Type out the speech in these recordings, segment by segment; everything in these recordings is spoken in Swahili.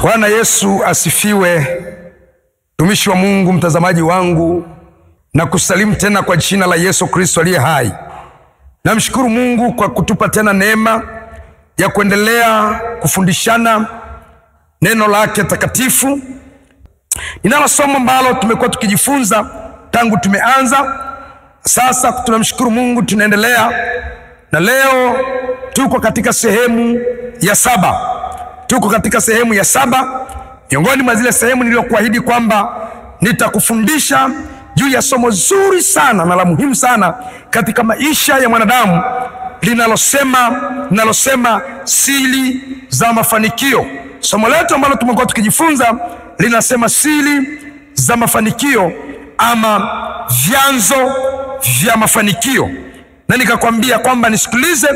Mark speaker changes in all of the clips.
Speaker 1: Bwana Yesu asifiwe. Mtumishi wa Mungu, mtazamaji wangu, na kusalimu tena kwa jina la Yesu Kristo aliye hai. Namshukuru Mungu kwa kutupa tena neema ya kuendelea kufundishana neno lake takatifu. Ninalo somo ambalo tumekuwa tukijifunza tangu tumeanza. Sasa tunamshukuru Mungu tunaendelea, na leo tuko katika sehemu ya 7. Tuko katika sehemu ya 7, miongoni mwa zile sehemu niliyokuahidi kwamba nitakufundisha juu ya somo zuri sana na la muhimu sana katika maisha ya mwanadamu linalosema siri za mafanikio. Somo letu ambalo tumekuwa tukijifunza linasema siri za mafanikio ama vyanzo vya mafanikio. Na nikakwambia kwamba nisikilize,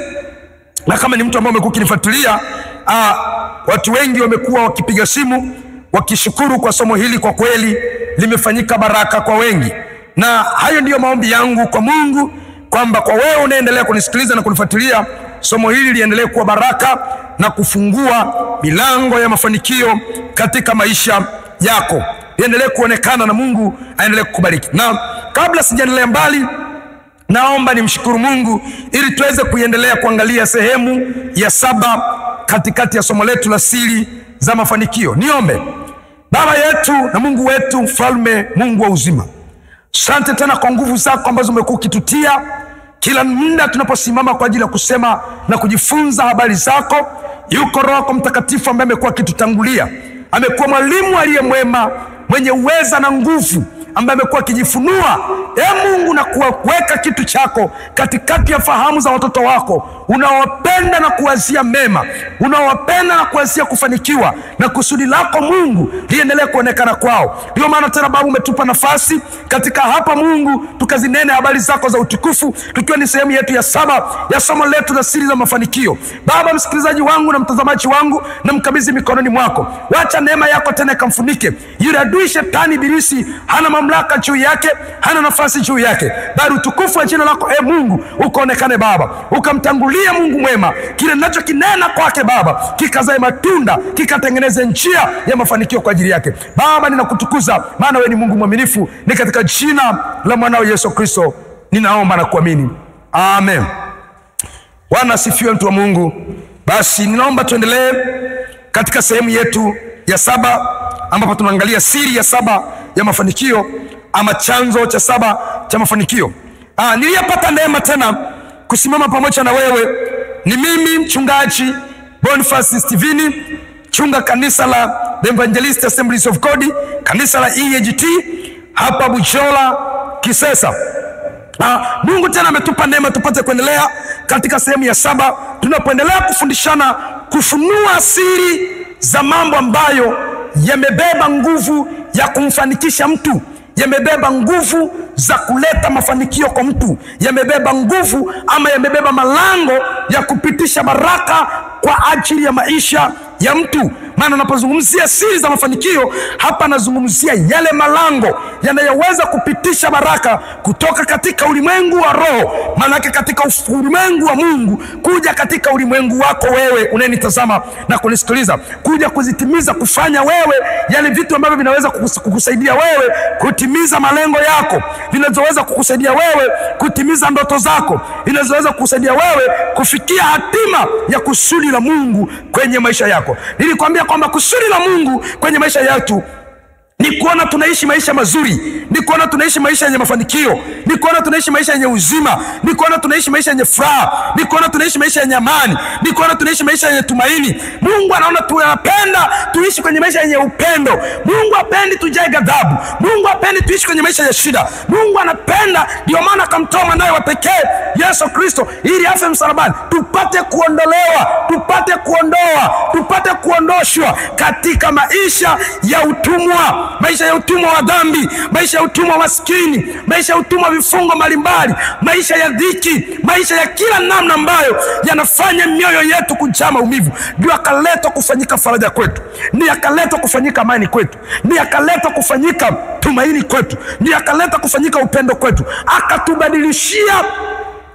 Speaker 1: na kama ni mtu ambaye umekuwa ukinifuatilia, watu wengi wamekuwa wakipiga simu wakishukuru kwa somo hili, kwa kweli limefanyika baraka kwa wengi. Na hayo ndiyo maombi yangu kwa Mungu, kwamba kwa wewe unaendelea kunisikiliza na kunifuatilia, somo hili liendelee kuwa baraka na kufungua milango ya mafanikio katika maisha yako. Liendelee kuonekana na Mungu aendelee kukubariki. Na kabla sijaendelea mbali, naomba nimshukuru Mungu ili tuweze kuendelea kuangalia sehemu ya 7 katikati ya somo letu la siri za mafanikio. Niombe. Baba yetu na Mungu wetu, mfalme, Mungu wa uzima, asante tena kwa nguvu zako ambazo umekuwa ukitutia kila muda tunaposimama kwa ajili ya kusema na kujifunza habari zako. Yuko Roho Mtakatifu ambaye amekuwa akitutangulia, amekuwa mwalimu aliye mwema, mwenye uweza na nguvu, ambaye amekuwa akijifunua, Mungu, na kuweka kitu chako katikati ya fahamu za watoto wako unaowapenda na kuwazia mema, unaowapenda na kuwazia kufanikiwa, na kusudi lako Mungu liendelee kuonekana kwao. Ndio maana tena Baba umetupa nafasi katika hapa Mungu tukazinene habari zako za utukufu, tukiwa ni sehemu yetu ya 7 ya somo letu la siri za mafanikio. Baba, msikilizaji wangu na mtazamaji wangu, na mkabidhi mikononi mwako. Wacha neema yako tena ikamfunike yule adui shetani ibilisi. Hana mamlaka juu yake, hana nafasi juu yake, bali utukufu wa jina lako Mungu ukaonekane Baba, ukamtangulia Mungu mwema. Kile ninachokinena kwake Baba kikazae matunda, kikatengeneze njia ya mafanikio kwa ajili yake. Baba, ninakutukuza maana wewe ni Mungu mwaminifu. Ni katika jina la mwanao Yesu Kristo ninaomba na kuamini, amen. Bwana asifiwe, mtu wa Mungu. Basi ninaomba tuendelee katika sehemu yetu ya 7 ambapo tunaangalia siri ya 7 ya mafanikio ama chanzo cha 7 cha mafanikio. Niliyepata neema tena kusimama pamoja na wewe ni mimi mchungaji Boniface Steveni, chunga kanisa la The Evangelist Assemblies of God, kanisa la EAGT hapa Bujola Kisesa. Mungu tena ametupa neema tupate kuendelea katika sehemu ya 7 tunapoendelea kufundishana kufunua siri za mambo ambayo yamebeba nguvu ya kumfanikisha mtu, yamebeba nguvu za kuleta mafanikio kwa mtu, yamebeba nguvu ama yamebeba malango ya kupitisha baraka kwa ajili ya maisha ya mtu. Maana napozungumzia siri za mafanikio hapa nazungumzia yale malango yanayoweza kupitisha baraka kutoka katika ulimwengu wa roho, maana katika ulimwengu wa Mungu, kuja katika ulimwengu wako wewe unayenitazama na kunisikiliza, kuja kuzitimiza, kufanya wewe yale vitu ambavyo vinaweza kukusaidia wewe kutimiza malengo yako, vinaweza kukusaidia wewe kutimiza ndoto zako, vinaweza kukusaidia wewe kufikia hatima ya kusudi la Mungu kwenye maisha yako. Nilikwambia kwamba kusudi la Mungu kwenye maisha yetu ni kuona tunaishi maisha mazuri, ni kuona tunaishi maisha yenye mafanikio, ni kuona tunaishi maisha yenye uzima, ni kuona tunaishi maisha yenye furaha, ni kuona tunaishi maisha yenye amani, ni kuona tunaishi maisha yenye tumaini. Mungu anaona tunapenda tuishi kwenye maisha yenye upendo. Mungu hapendi tujae ghadhabu. Mungu hapendi tuishi kwenye maisha ya shida. Mungu anapenda, ndio maana akamtoa mwanawe wa pekee Yesu Kristo ili afe msalabani, tupate kuondolewa, tupate kuondoa, tupate kuondoshwa katika maisha ya utumwa, maisha ya utumwa wa dhambi, maisha ya utumwa wa maskini, maisha ya utumwa wa vifungo mbalimbali, maisha ya dhiki, maisha ya kila namna ambayo yanafanya mioyo yetu kujaa maumivu. Ndio akaletwa kufanyika faraja kwetu, ni akaletwa kufanyika amani kwetu, ni akaletwa kufanyika tumaini kwetu, ni akaletwa kufanyika upendo kwetu, akatubadilishia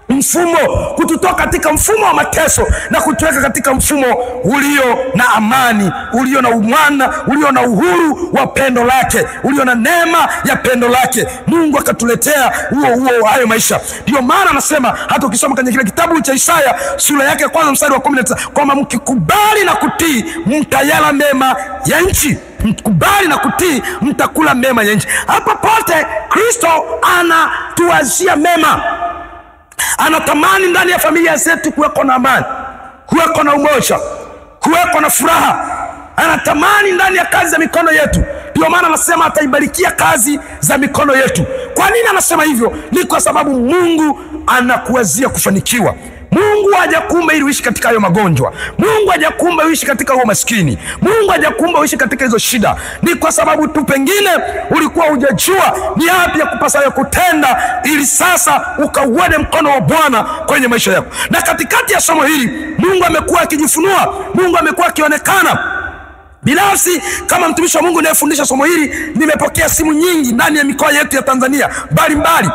Speaker 1: mfumo, kututoa katika mfumo wa mateso na kutuweka katika mfumo ulio na amani, ulio na umwana, ulio na uhuru wa pendo lake, ulio na neema ya pendo lake. Mungu akatuletea huo hayo maisha. Ndio maana anasema hata ukisoma kwenye kile kitabu cha Isaya sura yake ya kwanza mstari wa 19 kwamba mkikubali na kutii mtayala mema ya nchi. Mkubali na kutii mtakula mema ya nchi. Hapa pote Kristo anatuazia mema. Anatamani ndani ya familia zetu kuweko na amani, kuweko na umoja, kuweko na furaha. Anatamani ndani ya kazi za mikono yetu. Ndio maana anasema ataibarikia kazi za mikono yetu. Kwa nini anasema hivyo? Ni kwa sababu Mungu anakuwazia kufanikiwa. Mungu hajakuumba ili uishi katika hayo magonjwa. Mungu hajakuumba uishi katika huo maskini. Mungu hajakuumba uishi katika hizo shida. Ni kwa sababu tu pengine ulikuwa hujajua ni yapi ya kupasayo kutenda ili sasa ukauone mkono wa Bwana kwenye maisha yako. Na katikati ya somo hili Mungu amekuwa akijifunua, Mungu amekuwa akionekana. Binafsi kama mtumishi wa Mungu ninayefundisha somo hili, nimepokea simu nyingi ndani ya mikoa yetu ya Tanzania mbalimbali,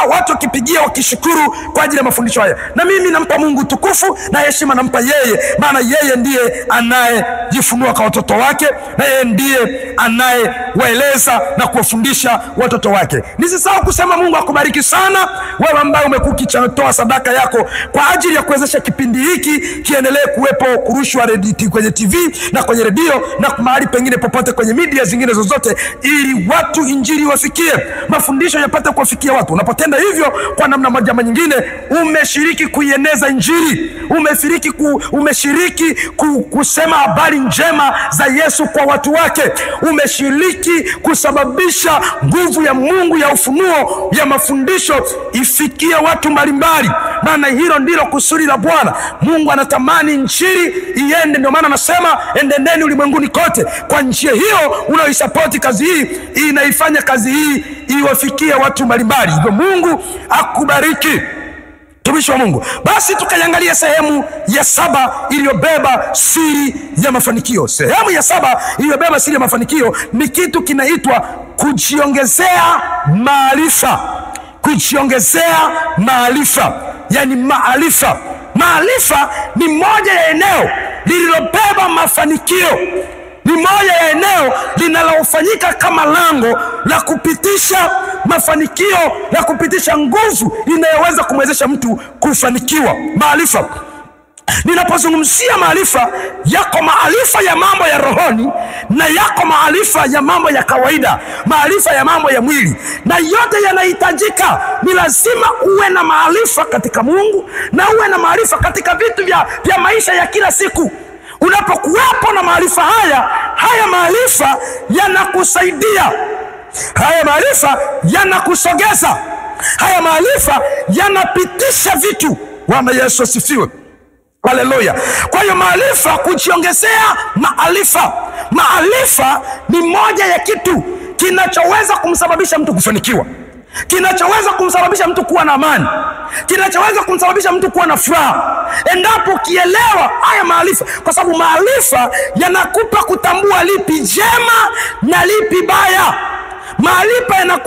Speaker 1: watu wakipigia wakishukuru kwa ajili ya mafundisho haya. Na mimi nampa Mungu tukufu na heshima nampa yeye, maana yeye ndiye anayejifunua kwa watoto wake, na yeye ndiye anayewaeleza na kuwafundisha watoto wake. Nisisahau kusema Mungu akubariki sana wewe ambaye umekuwa ukitoa sadaka yako kwa ajili ya kuwezesha kipindi hiki kiendelee kuwepo, kurushwa kwenye TV na kwenye redio na mahali pengine popote kwenye media zingine zozote, ili watu injili wafikie, mafundisho yapate kuwafikia watu. Unapotenda hivyo kwa namna moja ama nyingine, umeshiriki kuieneza injili, umeshiriki kusema habari njema za Yesu kwa watu wake, umeshiriki kusababisha nguvu ya Mungu ya ufunuo ya mafundisho ifikie watu mbalimbali. Maana hilo ndilo kusudi la Bwana. Mungu anatamani injili iende, ndio maana anasema endendeni ulimwenguni kote. Kwa njia hiyo unaoisapoti kazi hii, inaifanya kazi hii iwafikie watu mbalimbali. Hivyo Mungu akubariki mtumishi wa Mungu. Basi tukaiangalia sehemu ya 7 iliyobeba siri ya mafanikio. Sehemu ya 7 iliyobeba siri ya mafanikio ni kitu kinaitwa kujiongezea maarifa. Kujiongezea maarifa, yani maarifa. Maarifa ni moja ya eneo lililobeba mafanikio. Ni moja ya eneo linalofanyika kama lango la kupitisha mafanikio, la kupitisha nguvu inayoweza kumwezesha mtu kufanikiwa. Maarifa. Ninapozungumzia maarifa, yako maarifa ya mambo ya rohoni na yako maarifa ya mambo ya kawaida, maarifa ya mambo ya mwili, na yote yanahitajika. Ni lazima uwe na maarifa katika Mungu na uwe na maarifa katika vitu vya maisha ya kila siku. Unapokuwepo na maarifa haya, haya maarifa yanakusaidia, haya maarifa yanakusogeza, haya maarifa yanapitisha vitu. Bwana Yesu asifiwe. Haleluya. Kwa hiyo maarifa, kujiongezea maarifa. Maarifa ni moja ya kitu kinachoweza kumsababisha mtu kufanikiwa, kinachoweza kumsababisha mtu kuwa na amani, kinachoweza kumsababisha mtu kuwa na furaha, endapo ukielewa haya maarifa. Kwa sababu maarifa yanakupa kutambua lipi jema na lipi baya.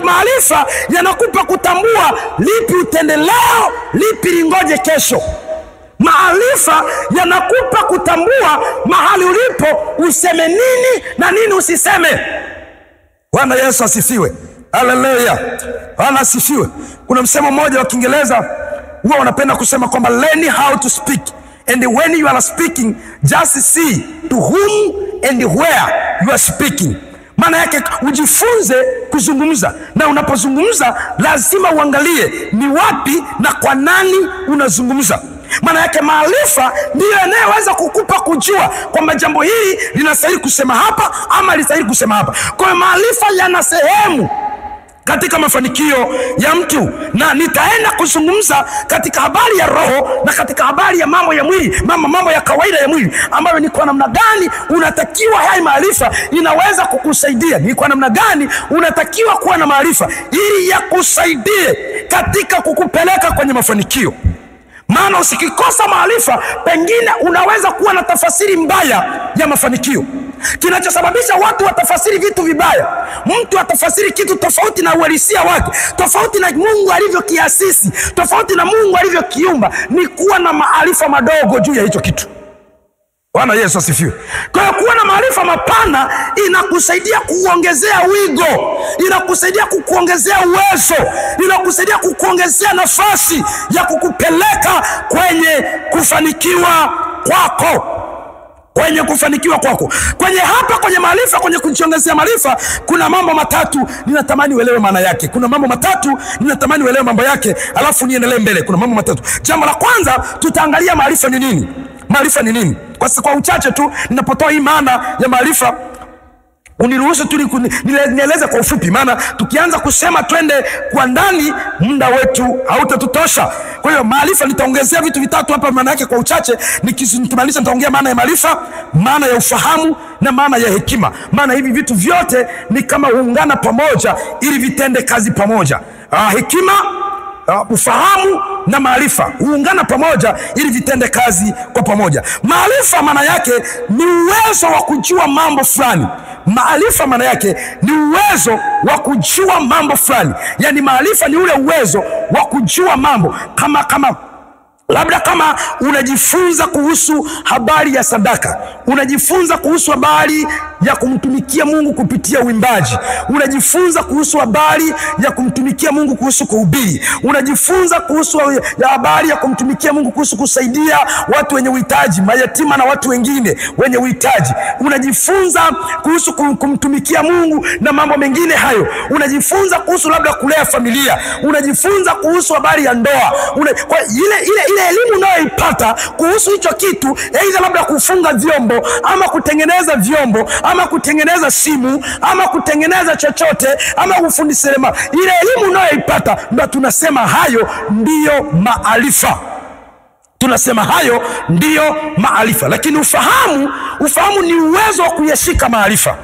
Speaker 1: Maarifa yanakupa kutambua lipi utende leo, lipi lingoje kesho. Maarifa yanakupa kutambua mahali ulipo useme nini na nini usiseme. Bwana Yesu asifiwe. Haleluya. Bwana asifiwe. Kuna msemo mmoja wa Kiingereza huwa wanapenda kusema kwamba learn how to speak, and when you are speaking just see to whom and where you are speaking. Maana yake ujifunze kuzungumza, na unapozungumza lazima uangalie ni wapi na kwa nani unazungumza. Maana yake maarifa ndiyo yanayoweza kukupa kujua kwamba jambo hili linastahili kusema hapa ama linastahili kusema hapa. Kwa hiyo maarifa yana sehemu katika mafanikio ya mtu, na nitaenda kuzungumza katika habari ya roho na katika habari ya mambo ya mwili, mambo ya kawaida ya mwili, ambayo ni kwa namna gani unatakiwa haya maarifa inaweza kukusaidia, ni kwa namna gani unatakiwa kuwa na maarifa ili yakusaidie katika kukupeleka kwenye mafanikio. Maana usikikosa maarifa, pengine unaweza kuwa na tafasiri mbaya ya mafanikio. Kinachosababisha watu watafasiri vitu vibaya, mtu atafasiri kitu tofauti na uhalisia wake, tofauti na Mungu alivyokiasisi, tofauti na Mungu alivyokiumba, ni kuwa na maarifa madogo juu ya hicho kitu. Bwana Yesu asifiwe. Kwa hiyo kuwa na maarifa mapana inakusaidia kuongezea wigo, inakusaidia kukuongezea uwezo, inakusaidia kukuongezea nafasi ya kukupeleka kwenye kufanikiwa kwako. Kwenye kufanikiwa kwako. Kwenye hapa kwenye maarifa, kwenye kujiongezea maarifa, kuna mambo matatu ninatamani uelewe maana yake. Kuna mambo matatu ninatamani uelewe mambo yake, alafu niendelee mbele. Kuna mambo matatu. Jambo la kwanza tutaangalia maarifa ni nini. Maarifa ni nini? Kwa uchache tu ninapotoa hii maana ya maarifa, uniruhusu tu nieleze kwa ufupi, maana tukianza kusema twende kwa ndani muda wetu hautatutosha. Kwa hiyo maarifa nitaongezea vitu vitatu hapa maana yake kwa uchache. Nikimaliza nitaongea maana ya maarifa, maana ya ufahamu na maana ya hekima. Maana hivi vitu vyote ni kama huungana pamoja ili vitende kazi pamoja. Hekima, ufahamu na maarifa huungana pamoja ili vitende kazi kwa pamoja. Maarifa maana yake ni uwezo wa kujua mambo fulani. Maarifa maana yake ni uwezo wa kujua mambo fulani. Yaani maarifa ni ule uwezo wa kujua mambo. Kama labda kama unajifunza kuhusu habari ya sadaka, unajifunza kuhusu habari ya kumtumikia Mungu kupitia uimbaji, unajifunza kuhusu habari ya kumtumikia Mungu kuhusu kuhubiri, unajifunza kuhusu habari ya kumtumikia Mungu kuhusu kusaidia watu wenye uhitaji, mayatima na watu wengine wenye uhitaji, unajifunza kuhusu kumtumikia Mungu na mambo mengine hayo, unajifunza kuhusu labda kulea familia, unajifunza kuhusu habari ya ndoa. Kwa ile elimu unayoipata kuhusu hicho kitu, aidha labda kufunga vyombo ama kutengeneza vyombo ama kutengeneza simu ama kutengeneza chochote ama ufundi seremala, ile elimu unayoipata ndio tunasema hayo ndiyo maarifa. Tunasema hayo ndiyo maarifa. Lakini ufahamu ni uwezo wa kuyashika maarifa.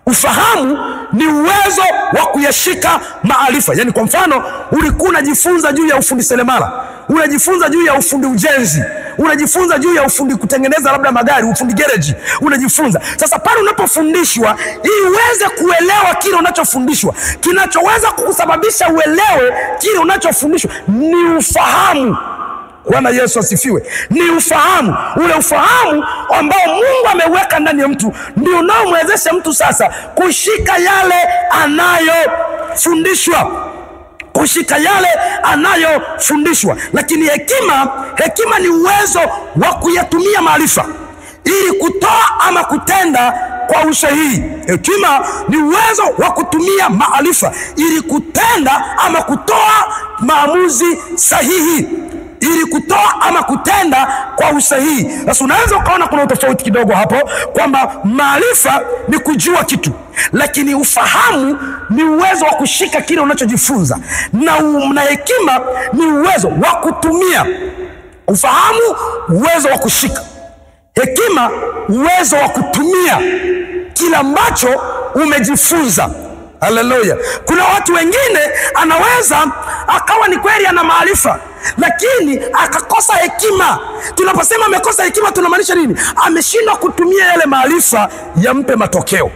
Speaker 1: Ufahamu ni uwezo wa kuyashika maarifa. Yaani kwa mfano ulikuwa unajifunza juu ya ufundi seremala, unajifunza juu ya ufundi ujenzi, unajifunza juu ya ufundi kutengeneza labda magari, ufundi garage, unajifunza. Sasa pale unapofundishwa, ili uweze kuelewa kile unachofundishwa, kinachoweza kukusababisha uelewe kile unachofundishwa ni ufahamu. Bwana Yesu asifiwe. Ni ufahamu. Ule ufahamu ambao Mungu ameweka ndani ya mtu ndio unaomwezesha mtu sasa kushika yale anayofundishwa. Kushika yale anayofundishwa. Lakini hekima ni uwezo wa kuyatumia maarifa ili kutoa ama kutenda kwa usahihi. Hekima ni uwezo wa kutumia maarifa ili kutenda ama kutoa maamuzi sahihi, ili kutoa ama kutenda kwa usahihi. Sasa unaweza ukaona kuna utofauti kidogo hapo, kwamba maarifa ni kujua kitu, lakini ufahamu ni uwezo wa kushika kile unachojifunza, na hekima ni uwezo wa kutumia. Ufahamu uwezo wa kushika, hekima uwezo wa kutumia kila ambacho umejifunza. Haleluya. Kuna watu wengine anaweza akawa ni kweli ana maarifa, lakini akakosa hekima. Tunaposema amekosa hekima tunamaanisha nini? Ameshindwa kutumia yale maarifa yampe matokeo.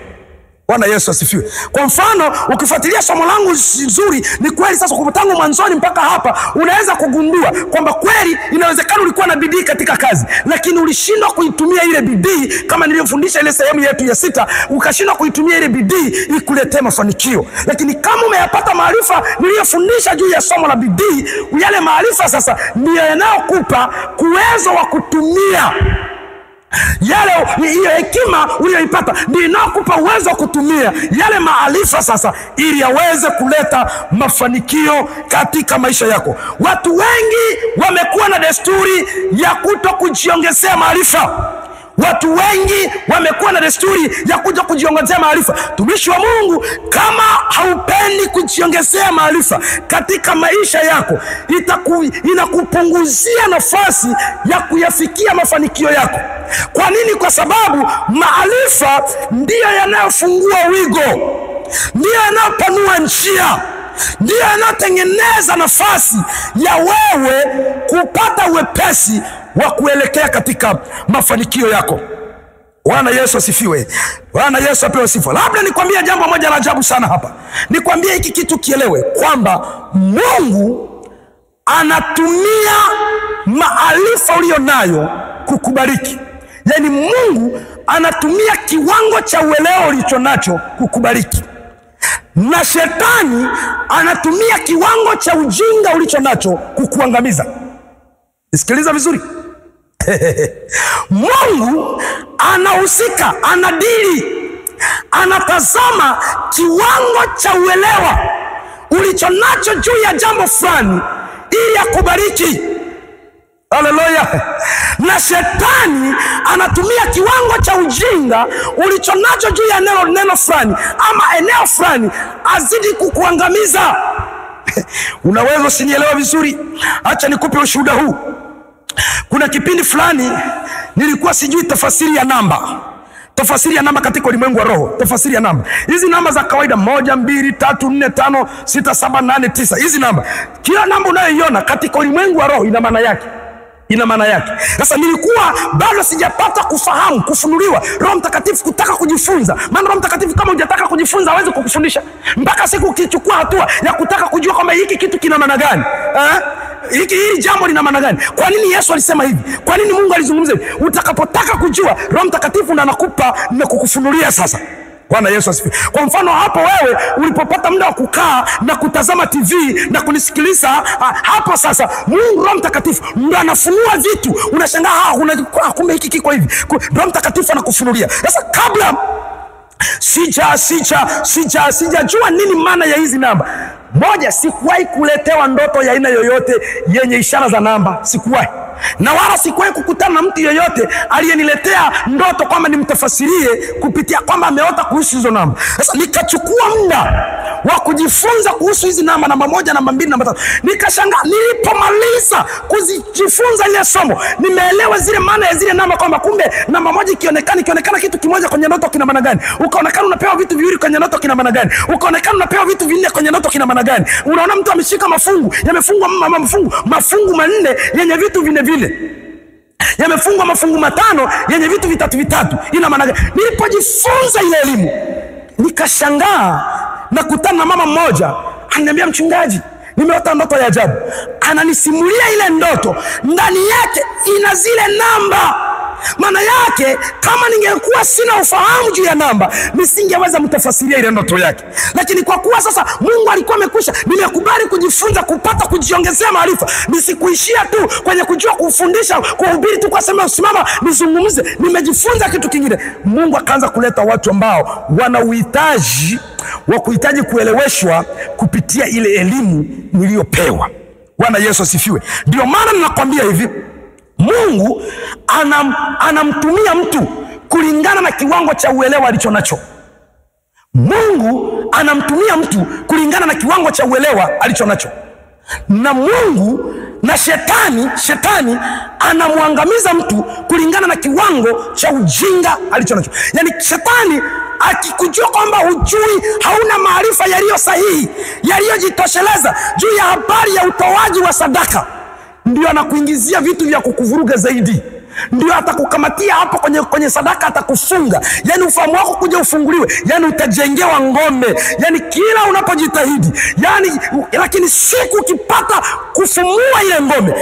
Speaker 1: Bwana Yesu asifiwe. Kwa mfano ukifuatilia somo langu nzuri, ni kweli sasa tangu mwanzoni mpaka hapa unaweza kugundua kwamba kweli inawezekana ulikuwa na bidii katika kazi, lakini ulishindwa kuitumia ile bidii, kama nilivyofundisha ile sehemu yetu ya 6, ukashindwa kuitumia ile bidii ikuletee mafanikio. Lakini kama umeyapata maarifa niliyofundisha juu ya somo la bidii, yale maarifa sasa ndiyo yanayokupa uwezo wa kutumia yale, hiyo hekima uliyoipata ndio inakupa uwezo wa kutumia yale maarifa sasa ili yaweze kuleta mafanikio katika maisha yako. Watu wengi wamekuwa na desturi ya kuto kujiongezea maarifa. Watu wengi wamekuwa na desturi ya kuja kujiongezea maarifa. Tumishi wa Mungu, kama haupendi kujiongezea maarifa katika maisha yako, inakupunguzia nafasi ya kuyafikia mafanikio yako. Kwa nini? Kwa sababu maarifa ndiyo yanayofungua wigo, ndiyo yanayopanua njia, ndiyo yanayotengeneza nafasi ya wewe kupata wepesi wa kuelekea katika mafanikio yako. Bwana Yesu asifiwe. Bwana Yesu apewe sifa. Labda nikwambie jambo moja la ajabu sana hapa. Nikwambie hiki kitu kielewe, kwamba Mungu anatumia maarifa ulionayo kukubariki. Yaani Mungu anatumia kiwango cha uelewa ulichonacho kukubariki, na shetani anatumia kiwango cha ujinga ulichonacho kukuangamiza. Nisikiliza vizuri. Mungu anahusika, anadili, anatazama kiwango cha uelewa ulichonacho juu ya jambo fulani ili akubariki. Haleluya. Na shetani anatumia kiwango cha ujinga ulichonacho juu ya neno fulani ama eneo fulani azidi kukuangamiza. Unaweza usinielewa vizuri, acha nikupe ushuhuda huu. Kuna kipindi fulani nilikuwa sijui tafasiri ya namba. Tafasiri ya namba katika ulimwengu wa roho. Tafasiri ya namba. Hizi namba za kawaida 1 2 3 4 5 6 7 8 9. Hizi namba. Kila namba unayoiona katika ulimwengu wa roho ina maana yake. Ina maana yake. Sasa nilikuwa bado sijapata kufahamu, kufunuliwa Roho Mtakatifu, kutaka kujifunza. Maana Roho Mtakatifu kama hujataka kujifunza hawezi kukufundisha. Mpaka siku ukichukua hatua ya kutaka kujua kwamba hiki kitu kina maana gani. Hili jambo lina maana gani? Kwa nini Yesu alisema hivi? Kwa nini Mungu alizungumza hivi? Utakapotaka kujua, Roho Mtakatifu ndo anakupa na kukufunulia sasa. Bwana Yesu asifiwe. Kwa mfano hapo wewe ulipopata muda wa kukaa na kutazama TV na kunisikiliza, hapo sasa Mungu Roho Mtakatifu ndo anafunua vitu. Unashangaa, kumbe hiki kiko hivi. Roho Mtakatifu anakufunulia. Sasa kabla sijajua nini maana ya hizi namba. Moja, sikuwahi kuletewa ndoto ya aina yoyote yenye ishara za namba, sikuwahi. Na wala sikuwahi kukutana na mtu yoyote aliyeniletea ndoto kwamba nimtafasirie kupitia kwamba ameota kuhusu hizo namba. Sasa nikachukua muda wa kujifunza kuhusu hizi namba, namba 1, namba 2, namba 3. Nikashangaa nilipomaliza kuzijifunza ile somo, nimeelewa zile maana ya zile namba, kwamba kumbe namba 1 ikionekana kitu kimoja kwenye ndoto kina maana gani? Ukaonekana unapewa vitu viwili kwenye ndoto kina maana gani? Ukaonekana unapewa vitu vinne kwenye ndoto kina maana gani? Unaona mtu ameshika mafungu, yamefungwa mafungu 4 yenye vitu vinne vile, yamefungwa mafungu 5 yenye vitu vitatu vitatu, ina maana gani? Nilipojifunza ile elimu nikashangaa. Nakutana na mama mmoja ananiambia, mchungaji, nimeota ndoto ya ajabu. Ananisimulia ile ndoto, ndani yake ina zile namba. Maana yake kama ningekuwa sina ufahamu juu ya namba nisingeweza mtafasiria ile ndoto yake. Lakini kwa kuwa sasa Mungu alikuwa amekwisha, nimekubali kujifunza, kupata, kujiongezea maarifa. Nisikuishia tu kwenye kujua kufundisha, kuhubiri tu kwa sema usimama nizungumze. Nimejifunza kitu kingine. Mungu akaanza kuleta watu ambao wana uhitaji wa kuhitaji kueleweshwa kupitia ile elimu niliyopewa. Bwana Yesu asifiwe. Ndio maana ninakwambia hivi, Mungu anamtumia mtu kulingana na kiwango cha uelewa alichonacho. Mungu anamtumia mtu kulingana na kiwango cha uelewa alichonacho. Na Mungu na shetani anamwangamiza mtu kulingana na kiwango cha ujinga alichonacho. Yaani shetani akikujua kwamba hujui, hauna maarifa yaliyo sahihi, yaliyojitosheleza juu ya habari ya utoaji wa sadaka, ndio anakuingizia vitu vya kukuvuruga zaidi. Ndio atakukamatia hapo kwenye sadaka, atakufunga. Yaani ufahamu wako kuja ufunguliwe, yaani utajengewa ngome, yaani kila unapojitahidi, yaani lakini siku ukipata kufumua ile ngome,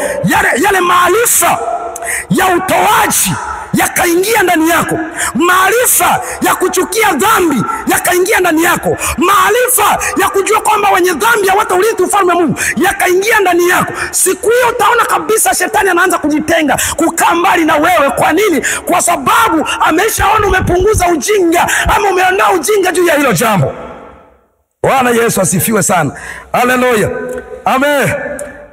Speaker 1: yale maarifa ya utoaji yakaingia ndani yako, maarifa ya kuchukia dhambi yakaingia ndani yako, maarifa ya kujua kwamba wenye dhambi hawataurithi ufalme wa Mungu yakaingia ndani yako, siku hiyo utaona kabisa shetani anaanza kujitenga, kukaa mbali na wewe. Kwa nini? Kwa sababu ameshaona umepunguza ujinga ama umeondoa ujinga juu ya hilo jambo. Bwana Yesu asifiwe sana. Haleluya. Amen.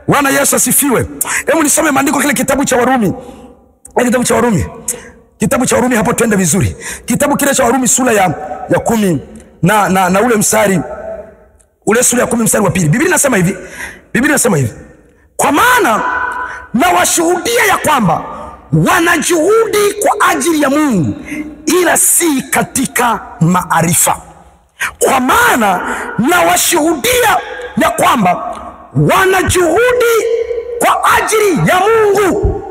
Speaker 1: Bwana Yesu asifiwe. Hebu nisome maandiko kile kitabu cha Warumi. Kitabu cha Warumi. Kitabu cha Warumi, hapo twende vizuri. Kitabu kile cha Warumi sura ya 10 na ule mstari, ule sura ya 10 mstari wa 2. Biblia inasema hivi. Biblia inasema hivi. Kwa maana nawashuhudia ya kwamba wanajuhudi kwa ajili ya Mungu, ila si katika maarifa. Kwa maana nawashuhudia ya kwamba wanajuhudi kwa ajili ya Mungu,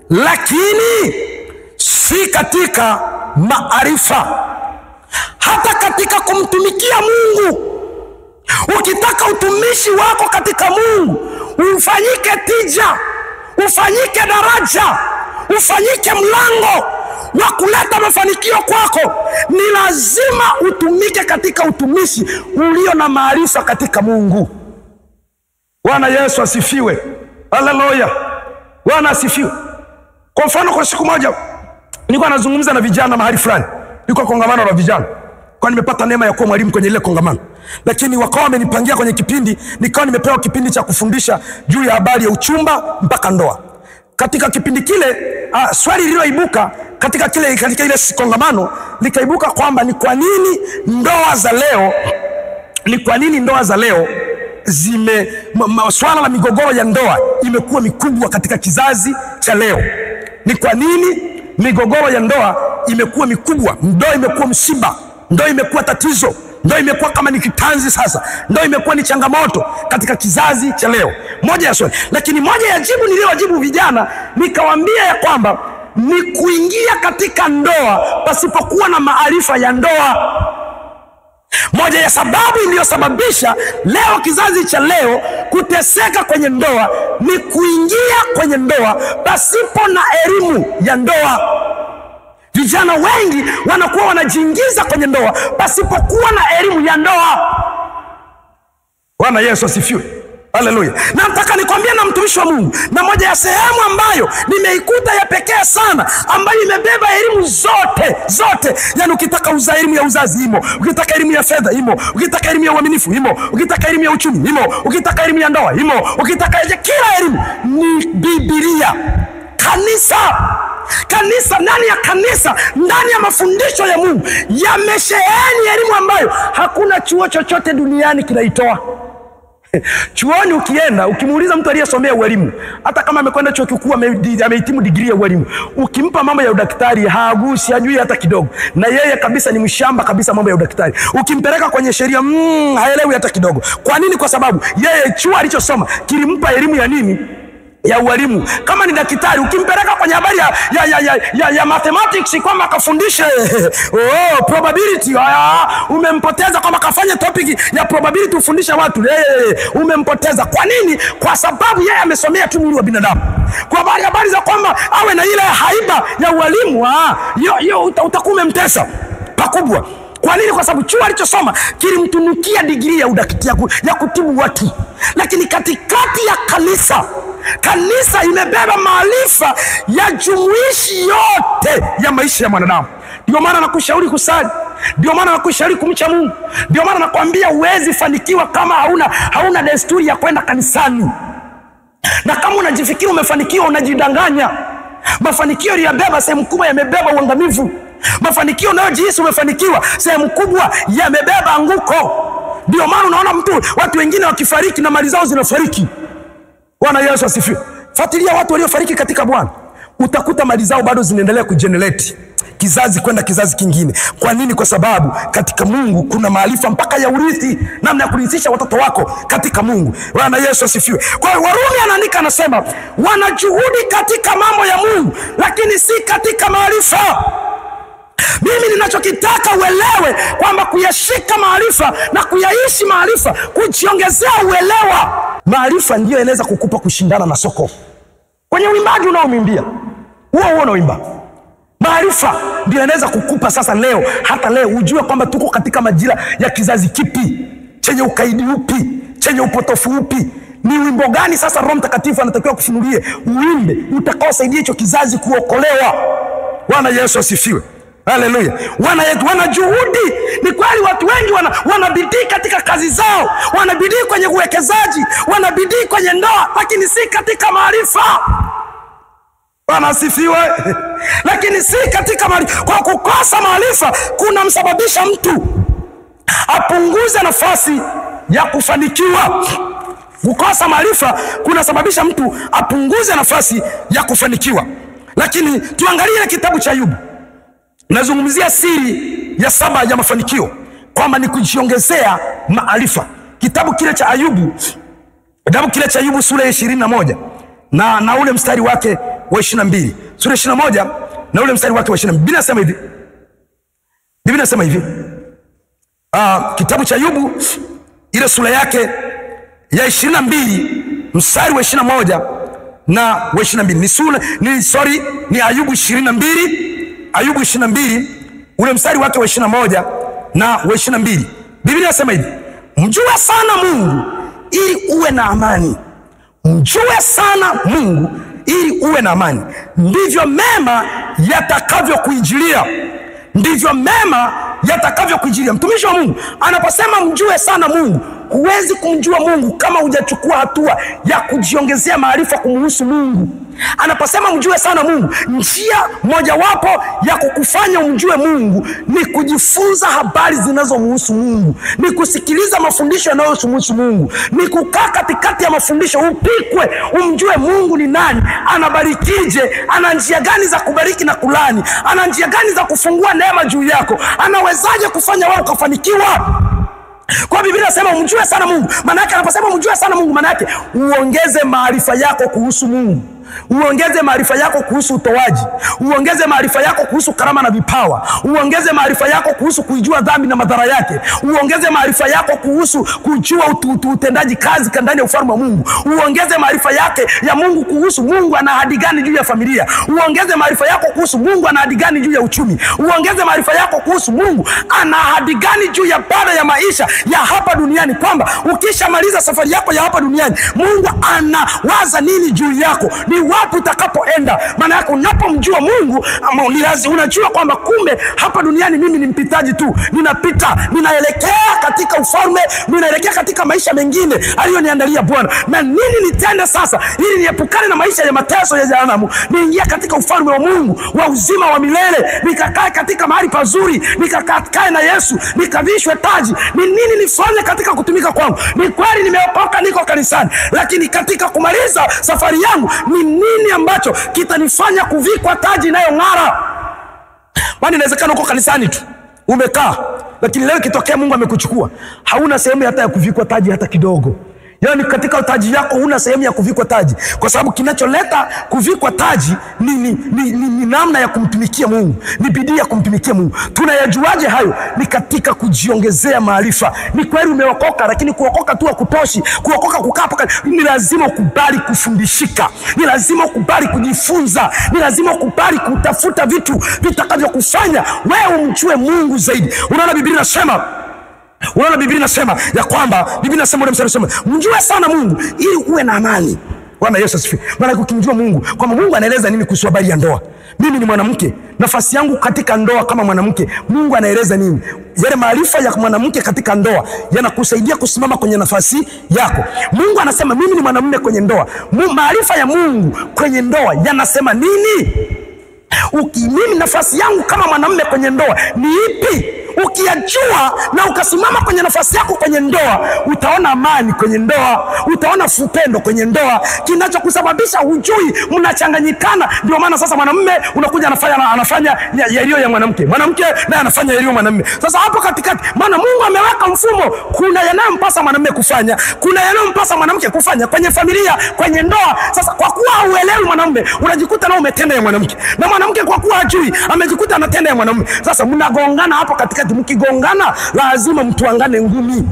Speaker 1: lakini si si katika maarifa. Hata katika kumtumikia Mungu, ukitaka utumishi wako katika Mungu ufanyike tija, ufanyike daraja, ufanyike mlango wa kuleta mafanikio kwako, ni lazima utumike katika utumishi ulio na maarifa katika Mungu. Bwana Yesu asifiwe. Haleluya. Bwana asifiwe. Kwa mfano, kwa siku moja nilikuwa nazungumza na vijana mahali fulani. Nilikuwa kongamano la vijana. Kwa nimepata neema ya kuwa mwalimu kwenye ile kongamano. Lakini wakawa wamenipangia kwenye kipindi, nikawa nimepewa kipindi cha kufundisha juu ya habari ya uchumba mpaka ndoa. Katika kipindi kile, swali lililoibuka katika ile kongamano likaibuka kwamba ni kwa nini ndoa za leo, ni kwa nini ndoa za leo zime swala la migogoro ya ndoa imekuwa mikubwa katika kizazi cha leo. Ni kwa nini migogoro ya ndoa imekuwa mikubwa? Ndoa imekuwa msiba, ndoa imekuwa tatizo, ndoa imekuwa kama ni kitanzi sasa, ndoa imekuwa ni changamoto katika kizazi cha leo. Moja ya swali. Lakini moja ya jibu niliyowajibu vijana, nikawaambia ya kwamba ni kuingia katika ndoa pasipokuwa na maarifa ya ndoa. Moja ya sababu iliyosababisha leo kizazi cha leo kuteseka kwenye ndoa ni kuingia kwenye ndoa pasipo na elimu ya ndoa. Vijana wengi wanakuwa wanajiingiza kwenye ndoa pasipokuwa na elimu ya ndoa. Bwana Yesu asifiwe. Haleluya. Na nataka nikwambie na mtumishi wa Mungu, na moja ya sehemu ambayo nimeikuta ya pekee sana ambayo imebeba elimu zote zote. Yaani ukitaka elimu ya uzazi imo, ukitaka elimu ya fedha imo, ukitaka elimu ya uaminifu imo, ukitaka elimu ya uchumi imo, ukitaka elimu ya ndoa imo, ukitaka kila elimu ni Biblia. Kanisa, kanisa, ndani ya kanisa, ndani ya mafundisho ya Mungu yamesheheni elimu ambayo hakuna chuo chochote duniani kinaitoa. Chuoni ukienda, ukimuuliza mtu aliyesomea ualimu, hata kama amekwenda chuo kikuu amehitimu degree ya ualimu, ukimpa mambo ya udaktari hagusi, hajui hata kidogo. Na yeye kabisa ni mshamba kabisa mambo ya udaktari. Ukimpeleka kwenye sheria, haelewi hata kidogo. Kwa nini? Kwa sababu yeye chuo alichosoma kilimpa elimu ya nini? Ya ualimu. Kama ni daktari, ukimpeleka kwenye habari ya mathematics kwamba akafundishe probability, umempoteza. Kwamba kafanye topic ya probability ufundishe watu, umempoteza. Kwa nini? Kwa sababu yeye amesomea tu mwili wa binadamu. Kwa habari za kwamba awe na ile haiba ya ualimu, hiyo utakuwa umemtesa pakubwa. Kwa nini? Kwa sababu chuo alichosoma kilimtunukia degree ya udaktari ya kutibu watu. Lakini katikati ya kanisa, kanisa imebeba maarifa ya jumuishi yote ya maisha ya mwanadamu. Ndio maana nakushauri kusali, ndio maana nakushauri kumcha Mungu, ndio maana nakwambia huwezi fanikiwa kama hauna desturi ya kwenda kanisani. Na kama unajifikiri umefanikiwa, unajidanganya. Mafanikio yaliyobeba sehemu kubwa yamebeba uangamivu. Mafanikio unayojihisi umefanikiwa sehemu kubwa yamebeba anguko. Ndio maana unaona watu wengine wakifariki na mali zao zinafariki. Bwana Yesu asifiwe. Fuatilia watu waliofariki katika Bwana, utakuta mali zao bado zinaendelea kugenerate kizazi kwenda kizazi kingine. Kwa nini? Kwa sababu katika Mungu kuna maarifa mpaka ya urithi, namna ya kurithisha watoto wako katika Mungu. Bwana Yesu asifiwe. Kwa hiyo Warumi anaandika anasema, wanajuhudi katika mambo ya Mungu lakini si katika maarifa. Mimi ninachokitaka uelewe kwamba kuyashika maarifa na kuyaishi maarifa, kujiongezea uelewa. Maarifa ndiyo yanaweza kukupa kushindana na soko. Kwenye uimbaji unaoimbia, huo unaoimba, maarifa ndiyo yanaweza kukupa sasa leo, hata leo ujue kwamba tuko katika majira ya kizazi kipi, chenye ukaidi upi, chenye upotofu upi. Ni wimbo gani sasa Roho Mtakatifu anatakiwa kufunulie uimbe utakaosaidia hicho kizazi kuokolewa. Bwana Yesu asifiwe. Haleluya. Wana juhudi. Ni kweli watu wengi wana bidii katika kazi zao, wana bidii kwenye uwekezaji, wana bidii kwenye ndoa, lakini si katika maarifa. Bwana asifiwe. Lakini si katika maarifa. Kwa kukosa maarifa kunamsababisha mtu apunguze nafasi ya kufanikiwa. Kukosa maarifa kunasababisha mtu apunguze nafasi ya kufanikiwa. Lakini tuangalie kitabu cha Ayubu. Nazungumzia siri ya saba ya mafanikio, kwamba ni kujiongezea maarifa. Kitabu kile cha Ayubu, kitabu kile cha Ayubu sura ya 21 na ule mstari wake wa 22. Sura ya 21 na ule mstari wake wa 22. Biblia inasema hivi. Biblia inasema hivi. Kitabu cha Ayubu ile sura yake ya 22 mstari wa 21 na wa 22. Ni sura ni sorry ni Ayubu 22, Ayubu 22 ule mstari wake wa 21 na wa 22. Biblia inasema hivi: mjue sana Mungu ili uwe na amani. Mjue sana Mungu ili uwe na amani, ndivyo mema yatakavyokuinjilia. Ndivyo mema yatakavyokuinjilia. Mtumishi wa Mungu anaposema mjue sana Mungu, huwezi kumjua Mungu kama hujachukua hatua ya kujiongezea maarifa kumhusu Mungu. Anaposema mjue sana Mungu, njia mojawapo ya kukufanya umjue Mungu ni kujifunza habari zinazomhusu Mungu, ni kusikiliza mafundisho yanayomhusu Mungu, ni kukaa katikati ya mafundisho, upikwe, umjue Mungu ni nani, anabarikije, ana njia gani za kubariki na kulani, ana njia gani za kufungua neema juu yako, anawezaje kufanya wewe ukafanikiwa. Kwa Biblia inasema umjue sana Mungu. Maana yake anaposema umjue sana Mungu, maana yake uongeze maarifa yako kuhusu Mungu. Uongeze maarifa yako kuhusu utoaji. Uongeze maarifa yako kuhusu karama na vipawa. Uongeze maarifa yako kuhusu kuijua dhambi na madhara yake. Uongeze maarifa yako kuhusu kujua utendaji kazi ndani ya ufalme wa Mungu. Uongeze maarifa yake ya Mungu kuhusu Mungu ana ahadi gani juu ya familia. Uongeze maarifa yako kuhusu Mungu ana ahadi gani juu ya uchumi. Uongeze maarifa yako kuhusu Mungu ana ahadi gani juu ya baada ya maisha ya hapa duniani, kwamba ukishamaliza safari yako ya hapa duniani Mungu anawaza nini juu yako, ni wapi utakapoenda. Maana yake unapomjua Mungu ama unajua kwamba kumbe hapa duniani mimi ni mpitaji tu, ninapita, ninaelekea katika ufalme, ninaelekea katika maisha mengine aliyoniandalia Bwana. Na nini nitende sasa ili niepukane na maisha ya mateso ya jehanamu, niingie katika ufalme wa Mungu wa uzima wa milele, nikakae katika mahali pazuri, nikakae na Yesu, nikavishwe taji. Ni nini nifanye katika kutumika kwangu? Ni kweli nimeokoka, niko kanisani, lakini katika kumaliza safari yangu ni nini ambacho kitanifanya kuvikwa taji inayong'ara? Maana inawezekana uko kanisani tu umekaa, lakini leo ikitokea Mungu amekuchukua, hauna sehemu hata ya kuvikwa taji hata kidogo. Yaani katika taji yako huna sehemu ya kuvikwa taji, kwa sababu kinacholeta kuvikwa taji ni namna ya kumtumikia Mungu, ni bidii ya kumtumikia Mungu. Tunayajuaje hayo? Ni katika kujiongezea maarifa. Ni kweli umeokoka, lakini kuokoka tu hakutoshi. Kuokoka kukaa paka, ni lazima ukubali kufundishika, ni lazima ukubali kujifunza, ni lazima ukubali kutafuta vitu vitakavyokufanya wewe umjue Mungu zaidi. Unaona Biblia inasema, unaona Biblia inasema ya kwamba, Biblia inasema ule mstari unasema mjue sana Mungu ili uwe na amani. Bwana Yesu asifiwe. Maana ukimjua Mungu, kwamba Mungu anaeleza nini kuhusu habari ya ndoa. Mimi ni mwanamke, nafasi yangu katika ndoa kama mwanamke, Mungu anaeleza nini? Yale maarifa ya mwanamke katika ndoa yanakusaidia kusimama kwenye nafasi yako. Mungu anasema mimi ni mwanamume kwenye ndoa. Maarifa ya Mungu kwenye ndoa yanasema nini? Mimi nafasi yangu kama mwanamume kwenye ndoa ni ipi? Ukiyajua na ukasimama kwenye nafasi yako kwenye ndoa, utaona amani kwenye ndoa, utaona upendo kwenye ndoa. Kinachokusababisha hujui, mnachanganyikana. Ndio maana sasa mwanamume unakuja anafanya yaliyo ya mwanamke, mwanamke naye anafanya yaliyo mwanamume. Sasa hapo katikati, maana Mungu ameweka mfumo, kuna yanayompasa mwanamume kufanya, kuna yanayompasa mwanamke kufanya kwenye familia, kwenye ndoa. Sasa kwa kuwa huelewi mwanamume, unajikuta na umetenda ya mwanamke, na mwanamke kwa kuwa hajui amejikuta anatenda ya mwanamume. Sasa mnagongana hapo katikati. Mkigongana lazima mtuangane ngumi,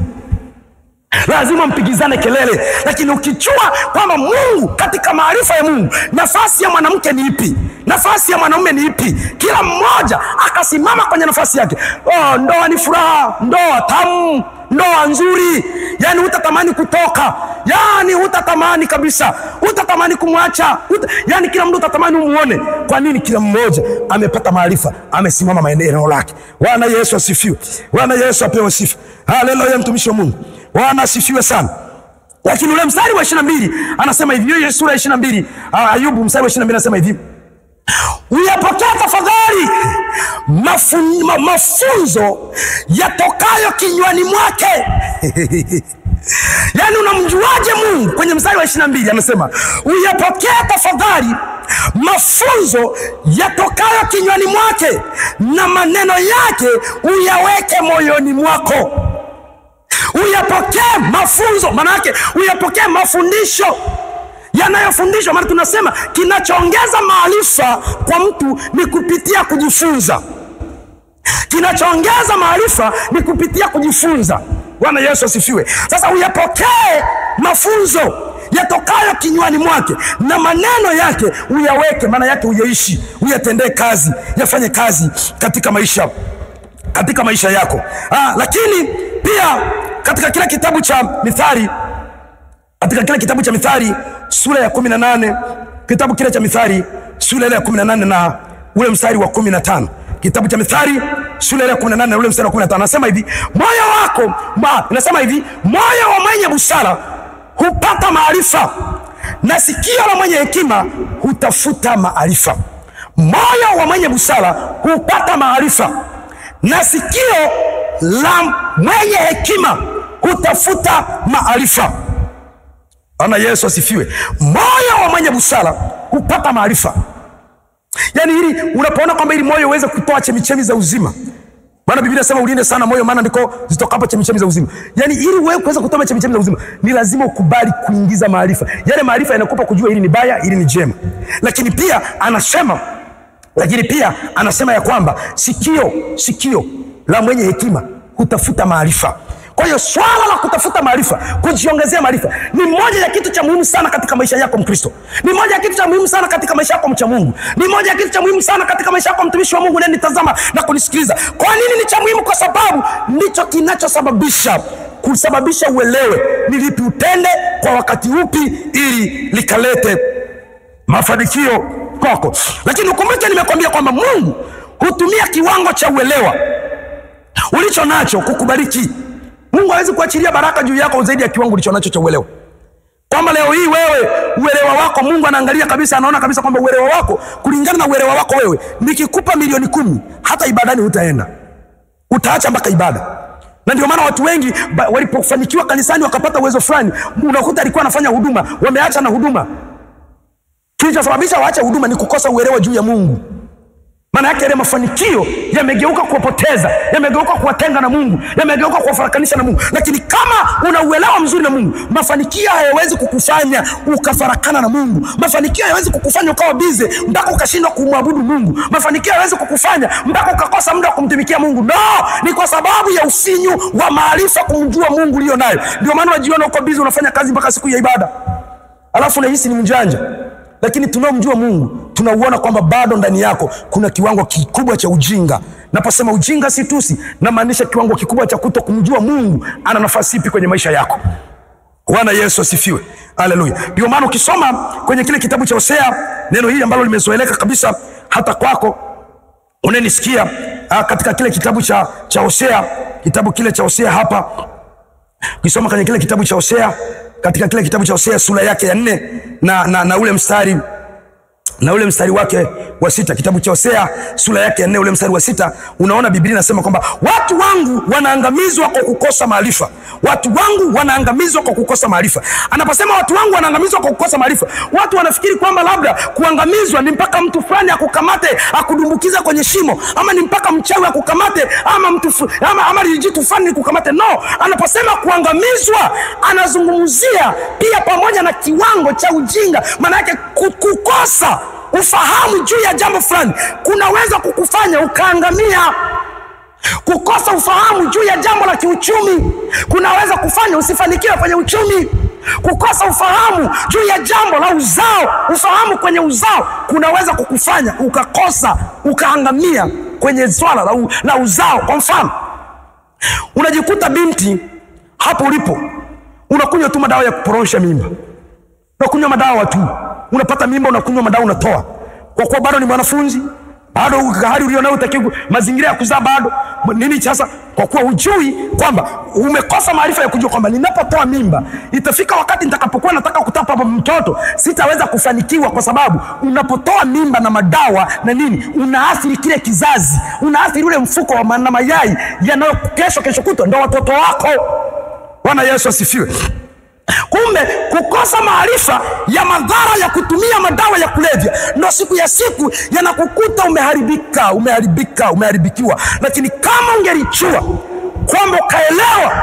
Speaker 1: lazima mpigizane kelele. Lakini ukichua kwamba Mungu, katika maarifa ya Mungu, nafasi ya mwanamke ni ipi, nafasi ya mwanamume ni ipi, kila mmoja akasimama kwenye nafasi yake. Oh, ndoa ni furaha, ndoa tamu, ndoa nzuri, yani hutatamani kutoka, yani hutatamani kabisa, hutatamani kumwacha, yani kila mtu utatamani umuone. Kwa nini? Kila mmoja amepata maarifa, amesimama maeneo lake. Bwana Yesu asifiwe. Bwana Yesu apewe sifa. Haleluya, mtumishi wa Mungu. Bwana asifiwe sana. Lakini ule mstari wa 22 anasema hivi, hiyo sura ya 22, Ayubu mstari wa 22 anasema hivi: uyapokee tafadhali mafunzo yatokayo kinywani mwake. Yaani unamjuaje Mungu? Kwenye mstari wa 22 anasema uyapokee tafadhali mafunzo yatokayo kinywani mwake, na maneno yake uyaweke moyoni mwako. Uyapokee mafunzo, maana yake uyapokee mafundisho yanayofundishwa. Maana tunasema kinachoongeza maarifa kwa mtu ni kupitia kujifunza. Kinachoongeza maarifa ni kupitia kujifunza. Bwana Yesu asifiwe. Sasa uyapokee mafunzo yatokayo kinywani mwake, na maneno yake uyaweke, maana yake uyaishi, uyatendee kazi, yafanye kazi katika maisha, katika maisha yako. Lakini pia katika kile kitabu cha Mithali, katika kile kitabu cha Mithali sura ya 18, kitabu kile cha Mithali sura ile ya 18 na ule mstari wa 15. Kitabu cha Mithali sura ile ya 18 na ule mstari wa 15 anasema hivi, moyo wako, inasema hivi, moyo wa mwenye busara hupata maarifa, na sikio la mwenye hekima hutafuta maarifa. Moyo wa mwenye busara hupata maarifa, na sikio la mwenye hekima hutafuta maarifa. Bwana Yesu asifiwe. Moyo wa mwenye busara hupata maarifa. Yaani hili unapoona kwamba ili moyo uweze kutoa chemichemi za uzima. Maana Biblia inasema ulinde sana moyo, maana ndiko zitokapo chemichemi za uzima. Yaani ili wewe kuweza kutoa chemichemi za uzima ni lazima ukubali kuingiza maarifa. Yale maarifa yanakupa kujua hili ni baya, hili ni jema. Lakini pia anasema ya kwamba sikio la mwenye hekima hutafuta maarifa. Kwa hiyo swala la kutafuta maarifa, kujiongezea maarifa ni moja ya kitu cha muhimu sana katika maisha yako Mkristo. Ni moja ya kitu cha muhimu sana katika maisha yako mcha Mungu. Ni moja ya kitu cha muhimu sana katika maisha yako mtumishi wa Mungu unayenitazama na kunisikiliza. Kwa nini ni cha muhimu? Kwa sababu ndicho kinachosababisha kusababisha uelewe ni lipi utende kwa wakati upi ili likalete mafanikio kwako. Lakini ukumbuke nimekwambia kwamba Mungu hutumia kiwango cha uelewa ulicho nacho kukubariki. Mungu hawezi kuachilia baraka juu yako zaidi ya kiwango ulicho nacho cha uelewa. Kwamba leo hii wewe uelewa wako Mungu anaangalia kabisa, anaona kabisa kwamba uelewa wako kulingana na uelewa wako wewe, nikikupa milioni 10 hata ibadani hutaenda. Utaacha mpaka ibada. Na ndio maana watu wengi walipofanikiwa kanisani wakapata uwezo fulani, unakuta alikuwa anafanya huduma, wameacha na huduma. Kilichosababisha waache huduma ni kukosa uelewa juu ya Mungu. Maana yake yale mafanikio yamegeuka kuwapoteza, yamegeuka kuwatenga na Mungu, yamegeuka kuwafarakanisha na Mungu. Lakini kama una uelewa mzuri na Mungu, mafanikio hayawezi kukufanya ukafarakana na Mungu. Mafanikio hayawezi kukufanya ukawa busy mpaka ukashindwa kumwabudu Mungu. Mafanikio hayawezi kukufanya mpaka ukakosa muda wa kumtumikia Mungu. No, ni kwa sababu ya ufinyu wa maarifa kumjua Mungu ulio nayo. Ndio maana unajiona uko busy unafanya kazi mpaka siku ya ibada, alafu unahisi ni mjanja. Lakini tunaomjua Mungu tunauona kwamba bado ndani yako kuna kiwango kikubwa cha ujinga. Naposema ujinga si tusi, namaanisha kiwango kikubwa cha kutokumjua Mungu ana nafasi ipi kwenye maisha yako. Bwana Yesu asifiwe. Haleluya. Ndio maana ukisoma kwenye kile kitabu cha Hosea, neno hili ambalo limezoeleka kabisa hata kwako unanisikia, katika kile kitabu cha Hosea, kitabu kile cha Hosea hapa, ukisoma kwenye kile kitabu cha Hosea, katika kile kitabu cha Hosea sura yake ya 4 na ule mstari na ule mstari wake wa 6, kitabu cha Hosea sura yake ya 4 ule mstari wa 6, unaona Biblia inasema kwamba watu wangu wanaangamizwa kwa kukosa maarifa. Watu wangu wanaangamizwa kwa kukosa maarifa. Anaposema watu wangu wanaangamizwa kwa kukosa maarifa, watu wanafikiri kwamba labda kuangamizwa ni mpaka mtu fulani akukamate akudumbukiza kwenye shimo, ama ni mpaka mchawi akukamate, ama mtu ama jitu fulani kukamate. No, anaposema kuangamizwa anazungumzia pia pamoja na kiwango cha ujinga. Maana yake kukosa ufahamu juu ya jambo fulani kunaweza kukufanya ukaangamia. Kukosa ufahamu juu ya jambo la kiuchumi kunaweza kufanya usifanikiwe kwenye uchumi. Kukosa ufahamu juu ya jambo la uzao, ufahamu kwenye uzao kunaweza kukufanya ukakosa, ukaangamia kwenye swala la uzao. Kwa mfano, unajikuta binti hapo ulipo unakunywa tu madawa ya kuporosha mimba, unakunywa madawa tu, unapata mimba, unakunywa madawa, unatoa. Kwa kuwa bado ni mwanafunzi, bado hali ulionayo utakiwa mazingira ya kuzaa bado nini sasa, kwa kuwa hujui kwamba umekosa maarifa ya kujua kwamba ninapotoa mimba itafika wakati nitakapokuwa nataka kutapa mtoto sitaweza kufanikiwa, kwa sababu unapotoa mimba na madawa na nini unaathiri kile kizazi, unaathiri ule mfuko wa na mayai yanayo kesho kutwa ndio watoto wako. Bwana Yesu asifiwe. Kumbe kukosa maarifa ya madhara ya kutumia madawa ya kulevya ndio siku ya siku yanakukuta umeharibika, umeharibika, umeharibikiwa. Lakini kama ungelijua kwamba ukaelewa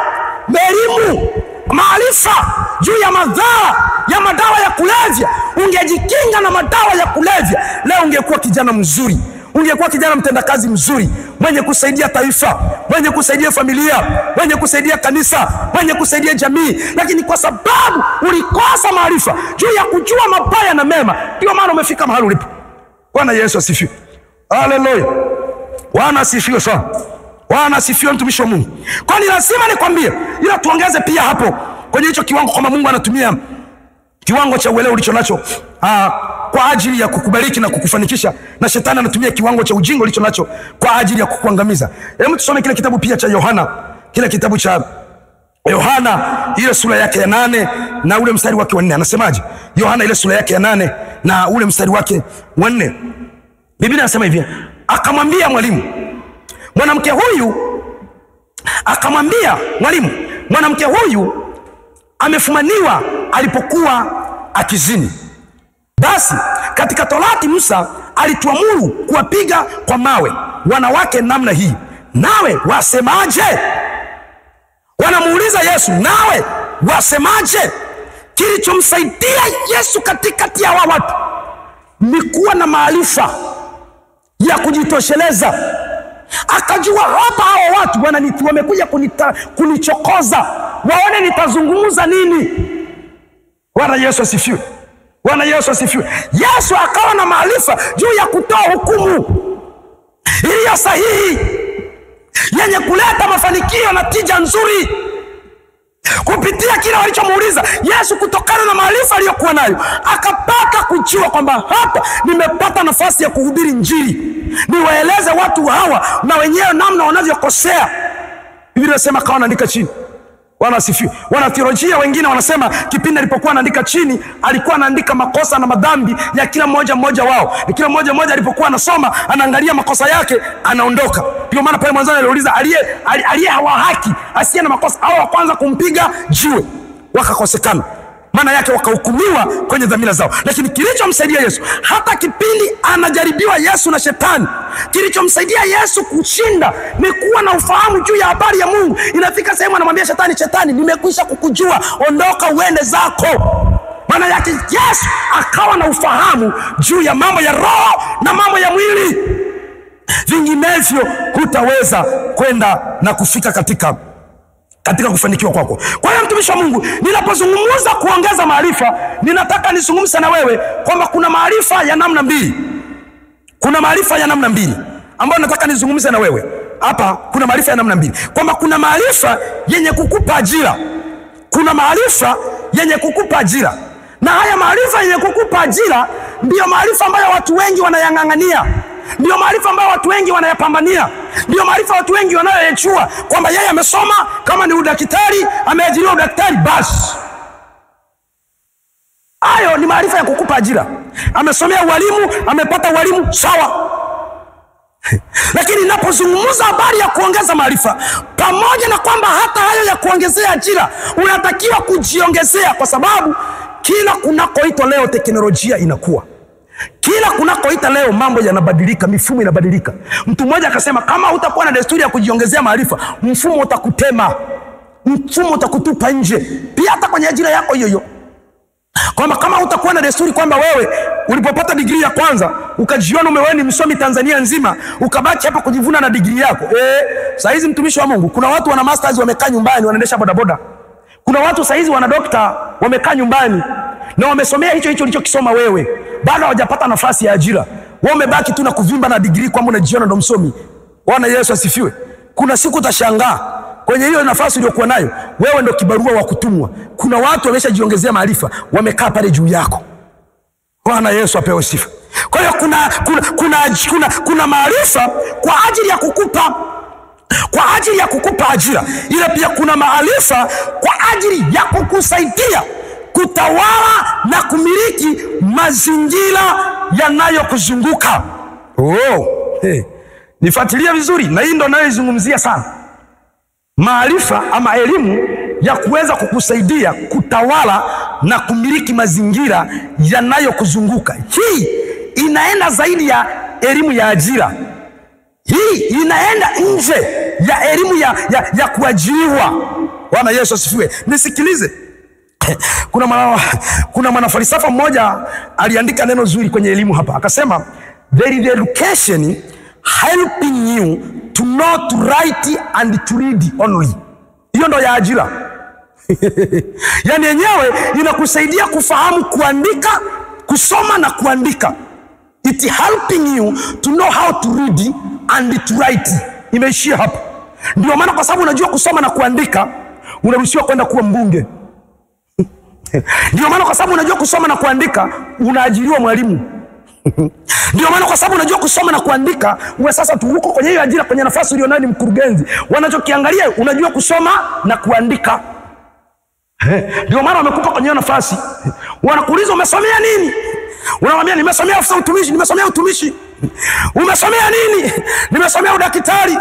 Speaker 1: elimu maarifa juu ya madhara ya madawa ya kulevya, ungejikinga na madawa ya kulevya, leo ungekuwa kijana mzuri, ungekuwa kijana mtendakazi mzuri, mwenye kusaidia taifa, mwenye kusaidia familia, mwenye kusaidia kanisa, mwenye kusaidia jamii. Lakini kwa sababu ulikosa maarifa juu ya kujua mabaya na mema, ndio maana umefika mahali ulipo. Bwana Yesu asifiwe. Haleluya. Bwana asifiwe sana. Bwana asifiwe, mtumishi wa Mungu. Kwa ni lazima nikwambie, ila tuongeze pia hapo kwenye hicho kiwango kwamba Mungu anatumia kiwango cha uelewa ulicho nacho kwa ajili ya kukubariki na kukufanikisha, na shetani anatumia kiwango cha ujinga ulicho nacho kwa ajili ya kukuangamiza. Hebu tusome kile kitabu pia cha Yohana, kile kitabu cha Yohana ile sura yake ya 8 na ule mstari wake wa 4. Anasemaje? Yohana ile sura yake ya 8 na ule mstari wake wa 4. Biblia inasema hivi, akamwambia mwalimu, mwanamke huyu, akamwambia mwalimu, mwanamke huyu amefumaniwa alipokuwa akizini. Basi katika Torati Musa alituamuru kuwapiga kwa mawe wanawake namna hii, nawe wasemaje? Wanamuuliza Yesu, nawe wasemaje? Kilichomsaidia Yesu katikati ya watu ni kuwa na maarifa ya kujitosheleza. Akajua hapa hao watu wamekuja kunichokoza, waone nitazungumza nini. Bwana Yesu asifiwe. Bwana Yesu asifiwe. Yesu akawa na maarifa juu ya kutoa hukumu iliyo sahihi, yenye kuleta mafanikio na tija nzuri. Kupitia kile walichomuuliza Yesu, kutokana na maarifa aliyokuwa nayo, akapata kujua kwamba hapa nimepata nafasi ya kuhubiri Injili, niwaeleze watu hawa na wenyewe namna wanavyokosea. Biblia inasema akawa anaandika chini. Bwana asifiwe. Wanatheolojia wengine wanasema kipindi alipokuwa anaandika chini alikuwa anaandika makosa na madhambi ya kila mmoja mmoja wao. Kila mmoja mmoja alipokuwa anasoma anaangalia makosa yake anaondoka. Ndio maana pale mwanzoni aliuliza aliye hawa haki asiye na makosa au wa kwanza kumpiga jiwe, wakakosekana. Maana yake wakahukumiwa kwenye dhamira zao. Lakini kilichomsaidia Yesu hata kipindi anajaribiwa Yesu na shetani, kilichomsaidia Yesu kushinda ni kuwa na ufahamu juu ya habari ya Mungu. Inafika sehemu anamwambia shetani, shetani, nimekwisha kukujua, ondoka uende zako. Maana yake Yesu akawa na ufahamu juu ya mambo ya roho na mambo ya mwili. Vinginevyo hutaweza kwenda na kufika katika kufanikiwa kwako. Kwa hiyo mtumishi wa Mungu, ninapozungumza kuongeza maarifa, ninataka nizungumze na wewe kwamba kuna maarifa ya namna mbili. Kuna maarifa ya namna mbili ambayo nataka nizungumze na wewe. Hapa kuna maarifa ya namna mbili. Kwamba kuna maarifa yenye kukupa ajira. Kuna maarifa yenye kukupa ajira. Na haya maarifa yenye kukupa ajira ndiyo maarifa ambayo watu wengi wanayang'ang'ania. Ndiyo maarifa ambayo watu wengi wanayapambania. Ndiyo maarifa watu wengi wanayoyachua kwamba yeye amesoma, kama ni udaktari, ameajiriwa udaktari, basi. Hayo ni maarifa ya kukupa ajira. Amesomea ualimu, amepata ualimu, sawa. Lakini ninapozungumza habari ya kuongeza maarifa, pamoja na kwamba hata hayo ya kuongezea ajira unatakiwa kujiongezea, kwa sababu kila kunakoitwa leo teknolojia inakuwa. Kila kunakoita leo mambo yanabadilika, mifumo inabadilika. Mtu mmoja akasema kama hutakuwa na desturi ya kujiongezea maarifa, mfumo utakutema, mfumo utakutupa nje. Pia hata kwenye ajira yako hiyo hiyo. Kwamba kama hutakuwa na desturi kwamba wewe ulipopata degree ya kwanza ukajiona umewewe ni msomi Tanzania nzima, ukabaki hapa kujivuna na degree yako. Saa hizi mtumishi wa Mungu, kuna watu wana masters wamekaa nyumbani wanaendesha bodaboda. Kuna watu saa hizi wana doctor wamekaa nyumbani na wamesomea hicho hicho ulichokisoma wewe, bado hawajapata nafasi ya ajira. Wewe umebaki tu na kuvimba na degree kwamba unajiona ndo msomi. Bwana Yesu asifiwe. Kuna siku utashangaa kwenye hiyo nafasi uliyokuwa nayo wewe ndo kibarua wa kutumwa. Kuna watu wameshajiongezea maarifa, wamekaa pale juu yako. Bwana Yesu apewe sifa. Kwa hiyo kuna maarifa kwa ajili ya kukupa, kwa ajili ya kukupa ajira. Ila pia kuna maarifa kwa ajili ya kukusaidia kutawala na kumiliki mazingira yanayokuzunguka. Oh, hey. Nifuatilie vizuri, na hii ndo nayoizungumzia sana. Maarifa ama elimu ya kuweza kukusaidia kutawala na kumiliki mazingira yanayokuzunguka. Hii inaenda zaidi ya elimu ya ajira. Hii inaenda nje ya elimu ya kuajiriwa. Bwana Yesu asifiwe. Nisikilize. Kuna mwanafalsafa mmoja aliandika neno zuri kwenye elimu hapa. Akasema there is education helping you to know to write and to read only. Hiyo ndo ya ajira. Yaani yenyewe inakusaidia kufahamu kuandika, kusoma na kuandika. It helping you to know how to read and to write. Imeishia hapo. Ndio maana kwa sababu unajua kusoma na kuandika, unaruhusiwa kwenda kuwa mbunge. Ndio maana kwa sababu unajua kusoma na kuandika, unaajiriwa mwalimu. Ndio maana kwa sababu unajua kusoma na kuandika, wewe sasa uko kwenye hiyo ajira, kwenye nafasi ulionayo ni mkurugenzi. Wanachokiangalia unajua kusoma na kuandika. Ndio maana wamekupa kwenye hiyo nafasi. Wanakuuliza umesomea nini? Unamwambia nimesomea afisa utumishi, nimesomea utumishi. Umesomea nini? Nimesomea udaktari.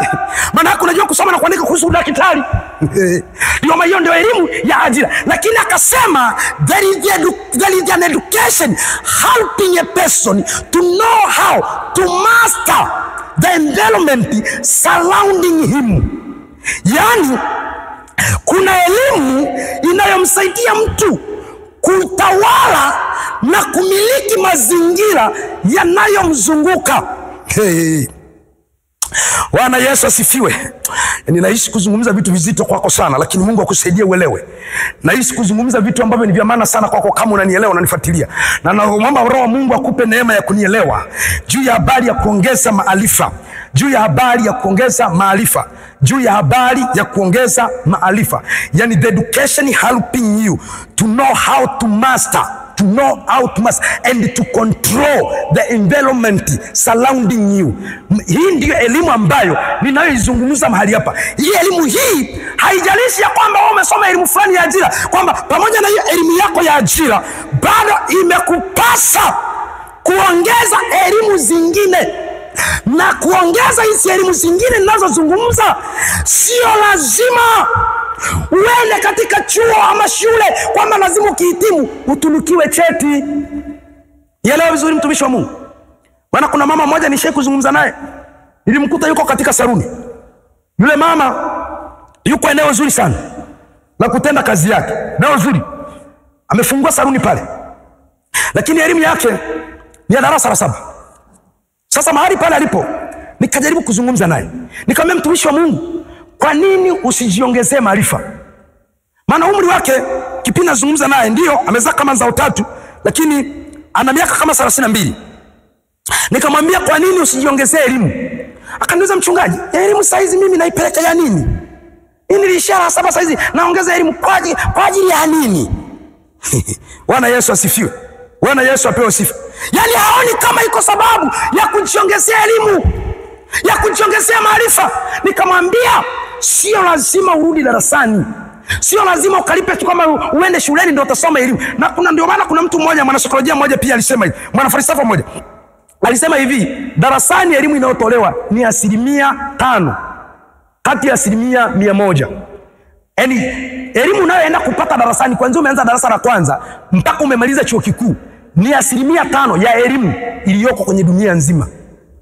Speaker 1: Maana yake unajua kusoma na kuandika kuhusu udaktari. Ndio maana hiyo ndio elimu ya ajira. Lakini akasema there is an education helping a person to know how to master the environment surrounding him. Yaani kuna elimu inayomsaidia mtu kutawala na kumiliki mazingira yanayomzunguka. Hey. Bwana Yesu asifiwe. Ninaishi kuzungumza vitu vizito kwako sana, lakini Mungu akusaidie uelewe. Naishi kuzungumza vitu ambavyo ni vya maana sana kwako kama unanielewa, unanifuatilia. Na naomba Roho Mungu akupe neema ya kunielewa juu ya habari ya kuongeza maarifa, juu ya habari ya kuongeza maarifa, juu ya habari ya kuongeza maarifa. Yani the education helping you to know how to master, to know how to master and to control the environment surrounding you. Hii ndiyo elimu ambayo ninayoizungumza mahali hapa. Hii elimu hii haijalishi ya kwamba wewe umesoma elimu fulani ya ajira, kwamba pamoja na hiyo elimu yako ya ajira bado imekupasa kuongeza elimu zingine. Na kuongeza hizi elimu zingine ninazozungumza, sio lazima uende katika chuo ama shule kwamba lazima ukihitimu utunukiwe cheti. Elewa vizuri mtumishi wa Mungu. Maana kuna mama mmoja nishai kuzungumza naye, nilimkuta yuko katika saruni. Yule mama yuko eneo zuri sana la kutenda kazi yake, eneo zuri, amefungua saruni pale, lakini elimu yake ni ya darasa la 7. Sasa mahali pale alipo, nikajaribu kuzungumza naye, nikamwambia mtumishi wa Mungu, kwa nini usijiongezee maarifa? Maana umri wake kipindi nazungumza naye ndio amezaa kama zao 3, lakini ana miaka kama 32. Nikamwambia kwa nini usijiongezee elimu? Akaniuliza mchungaji, elimu saizi mimi naipeleka ya nini? Mimi nilishara 7 saizi naongeza elimu kwa ajili ya nini? Bwana Yesu asifiwe. Bwana Yesu apewe sifa. Yaani haoni kama iko sababu ya kujiongezea elimu, ya kujiongezea maarifa. Nikamwambia sio lazima urudi darasani, sio lazima ukalipe tu kama uende shuleni ndio utasoma elimu. Na kuna ndio maana kuna mtu mmoja mwanasaikolojia mmoja pia alisema hivi, mwanafalsafa mmoja alisema hivi, darasani elimu inayotolewa ni 5% kati ya 100%. Yaani elimu unayoenda kupata darasani kwanza umeanza darasa la kwanza mpaka umemaliza chuo kikuu ni 5% ya elimu iliyoko kwenye dunia nzima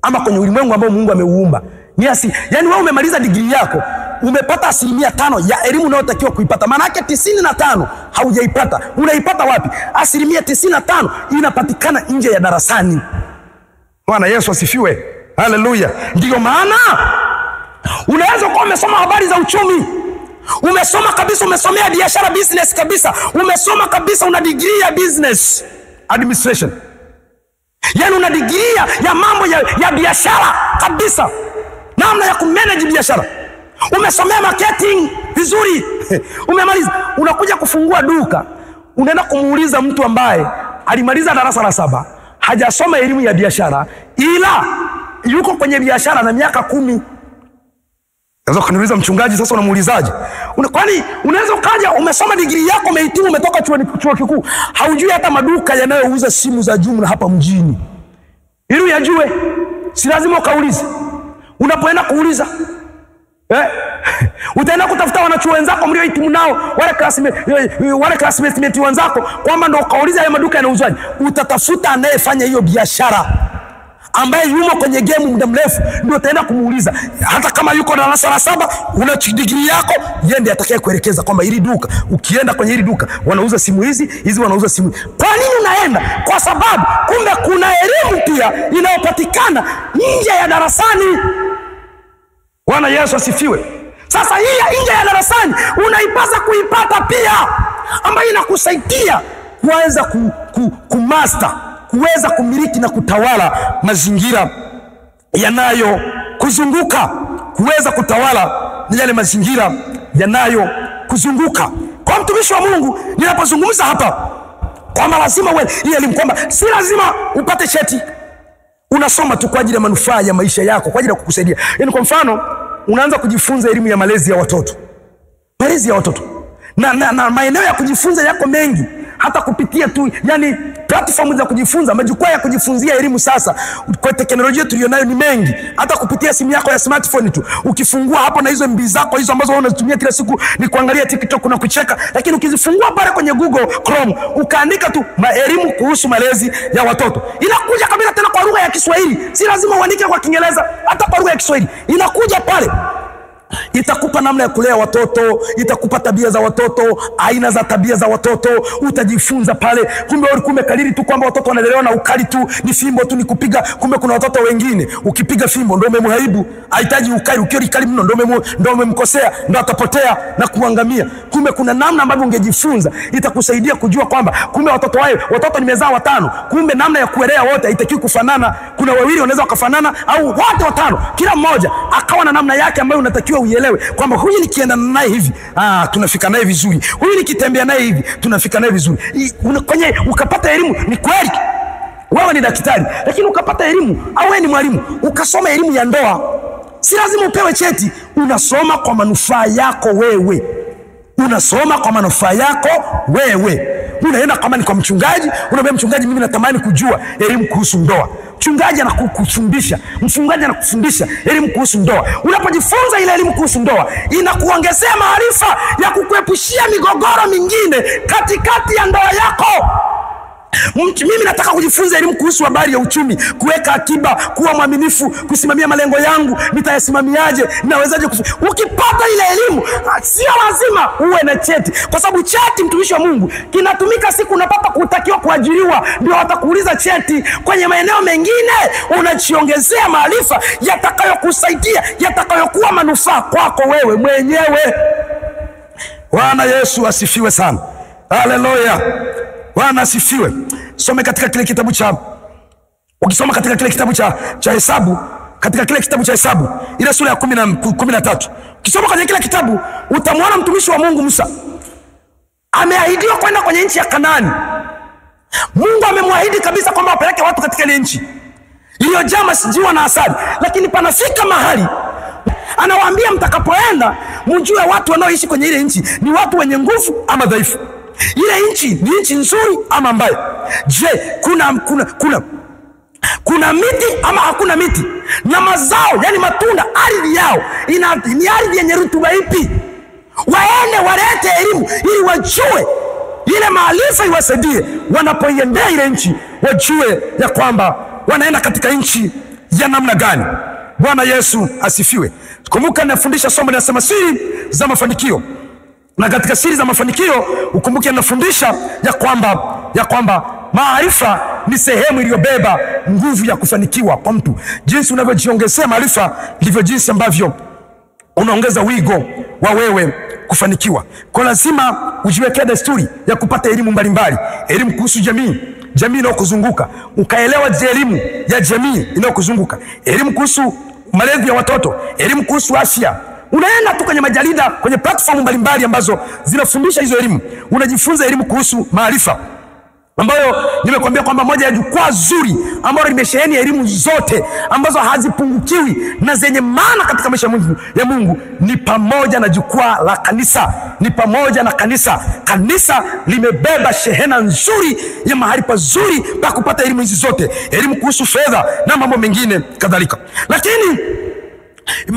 Speaker 1: ama kwenye ulimwengu ambao Mungu ameuumba. Yaani wewe umemaliza degree yako, umepata 5% ya elimu unayotakiwa kuipata. Maana yake 95 haujaipata. Unaipata wapi? 95% inapatikana nje ya darasani. Bwana Yesu asifiwe. Haleluya. Ndio maana unaweza kuwa umesoma habari za uchumi, umesoma kabisa, umesomea biashara business kabisa, umesoma kabisa, una degree ya business administration, yaani una degree ya mambo ya biashara kabisa, namna ya kumanage biashara, umesomea marketing vizuri, umemaliza, unakuja kufungua duka, unaenda kumuuliza mtu ambaye alimaliza darasa la 7, hajasoma elimu ya biashara, ila yuko kwenye biashara na miaka 10. Unaweza kuniuliza mchungaji, sasa unamuulizaje? Kwani unaweza ukaja umesoma degree yako, umehitimu, umetoka chuo kikuu, haujui hata maduka yanayouza simu za jumla hapa mjini. Ili uyajue, si lazima ukaulize. Unapoenda kuuliza, utaenda kutafuta wanachuo wenzako mliohitimu nao, wale classmates wenzako, kwamba ndio ukauliza haya maduka yanauzwaje. Utatafuta anayefanya hiyo biashara, ambaye yumo kwenye game muda mrefu, ndio utaenda kumuuliza. Hata kama yuko darasa la 7, una degree yako, yeye ndiye atakaye kuelekeza kwamba hili duka, ukienda kwenye hili duka wanauza simu hizi, hizi wanauza simu. Kwa nini unaenda? Kwa sababu kumbe kuna elimu pia inayopatikana nje ya darasani. Bwana Yesu asifiwe. Sasa hii nje ya darasani unaipasa kuipata pia, ambayo inakusaidia kuweza kumaster, kuweza kumiliki na kutawala mazingira yanayo kuzunguka, kuweza kutawala yale mazingira yanayo kuzunguka. Kwa mtumishi wa Mungu ninapozungumza hapa kwamba lazima uwe hii elimu, kwamba si lazima upate cheti, unasoma tu kwa ajili ya manufaa ya maisha yako, kwa ajili ya kukusaidia. Yaani kwa mfano unaanza kujifunza elimu ya malezi ya watoto, malezi ya watoto na maeneo ya kujifunza yako mengi, hata kupitia tu yani platform za kujifunza, majukwaa ya kujifunzia elimu sasa kwa teknolojia tulionayo ni mengi. Hata kupitia simu yako ya smartphone tu, ukifungua hapo na hizo MB zako hizo ambazo wewe unazitumia kila siku ni kuangalia TikTok na kucheka, lakini ukizifungua pale kwenye Google Chrome ukaandika tu elimu kuhusu malezi ya watoto, inakuja kabisa, tena kwa lugha ya Kiswahili. Si lazima uandike kwa Kiingereza, hata kwa lugha ya Kiswahili inakuja pale. Itakupa namna ya kulea watoto, itakupa tabia za watoto, aina za tabia za watoto, utajifunza pale. Kumbe ulikuwa umekariri tu kwamba watoto wanalelewa na ukali tu, ni fimbo tu, ni kupiga. Kumbe kuna watoto wengine ukipiga fimbo ndio umemharibu, hahitaji ukali, ukiwa kali mno ndio umemkosea, ndio atapotea na kuangamia. Kumbe kuna namna ambavyo ungejifunza itakusaidia kujua kwamba kumbe watoto wao, watoto nimezaa watano, kumbe namna ya kuelea wote haitakiwi kufanana. Kuna wawili wanaweza wakafanana au wote watano, kila mmoja akawa na namna yake ambayo unatakiwa uielewe kwamba huyu nikienda naye hivi, tunafika naye vizuri, huyu nikitembea naye hivi, tunafika naye vizuri. Kwenye ukapata elimu, ni kweli wewe ni daktari, lakini ukapata elimu au wewe ni mwalimu, ukasoma elimu ya ndoa, si lazima upewe cheti, unasoma kwa manufaa yako wewe. Unasoma kwa manufaa yako wewe. Unaenda kama ni kwa mchungaji, unaambia mchungaji, mimi natamani kujua elimu kuhusu ndoa. Mchungaji anakufundisha, mchungaji anakufundisha elimu kuhusu ndoa. Unapojifunza ile elimu kuhusu ndoa, inakuongezea maarifa ya kukuepushia migogoro mingine katikati ya ndoa yako. Mimi nataka kujifunza elimu kuhusu habari ya uchumi, kuweka akiba, kuwa mwaminifu, kusimamia malengo yangu, nitayasimamiaje, nawezaje. Ukipata ile elimu, sio lazima uwe na cheti, kwa sababu cheti, mtumishi wa Mungu, kinatumika siku unapata kutakiwa kuajiriwa, ndio watakuuliza cheti. Kwenye maeneo mengine unajiongezea maarifa yatakayokusaidia, yatakayokuwa manufaa kwako wewe mwenyewe. Bwana Yesu asifiwe sana. Haleluya. Bwana asifiwe. Some katika kile kitabu cha, ukisoma katika kile kitabu cha Hesabu, katika kile kitabu cha Hesabu ile sura ya 13, ukisoma kwenye kile kitabu utamwona mtumishi wa Mungu Musa ameahidiwa kwenda kwenye nchi ya Kanaani. Mungu amemwahidi kabisa kwamba apeleke watu katika ile nchi iliyojaa maziwa na asali, lakini panafika mahali anawaambia mtakapoenda mjue watu wanaoishi kwenye ile nchi ni watu wenye nguvu ama dhaifu. Ile nchi ni nchi nzuri ama mbaya? Je, kuna miti ama hakuna miti? Na mazao, yani matunda, ardhi yao ni ardhi yenye rutuba ipi? Waende walete elimu ili wajue, ile maarifa iwasaidie wanapoiendea ile nchi, wajue ya kwamba wanaenda katika nchi ya namna gani. Bwana Yesu asifiwe. Kumbuka nafundisha somo linasema siri za mafanikio. Na katika siri za mafanikio ukumbuke nafundisha ya kwamba maarifa ni sehemu iliyobeba nguvu ya kufanikiwa kwa mtu. Jinsi unavyojiongezea maarifa ndivyo jinsi ambavyo unaongeza wigo wa wewe kufanikiwa. Kwa lazima ujiwekee desturi ya kupata elimu mbalimbali, elimu kuhusu jamii, jamii inayokuzunguka, ukaelewa elimu ya jamii inayokuzunguka, elimu kuhusu malezi ya watoto, elimu kuhusu afya. Unaenda tu kwenye majarida, kwenye platform mbalimbali ambazo zinafundisha hizo elimu, unajifunza elimu kuhusu maarifa, ambayo nimekuambia kwamba moja ya jukwaa zuri ambalo limesheheni elimu zote ambazo hazipungukiwi na zenye maana katika maisha ya Mungu ni pamoja na jukwaa la kanisa, ni pamoja na kanisa. Kanisa limebeba shehena nzuri ya mahali pazuri pa kupata elimu hizi zote, elimu kuhusu fedha na mambo mengine kadhalika. Lakini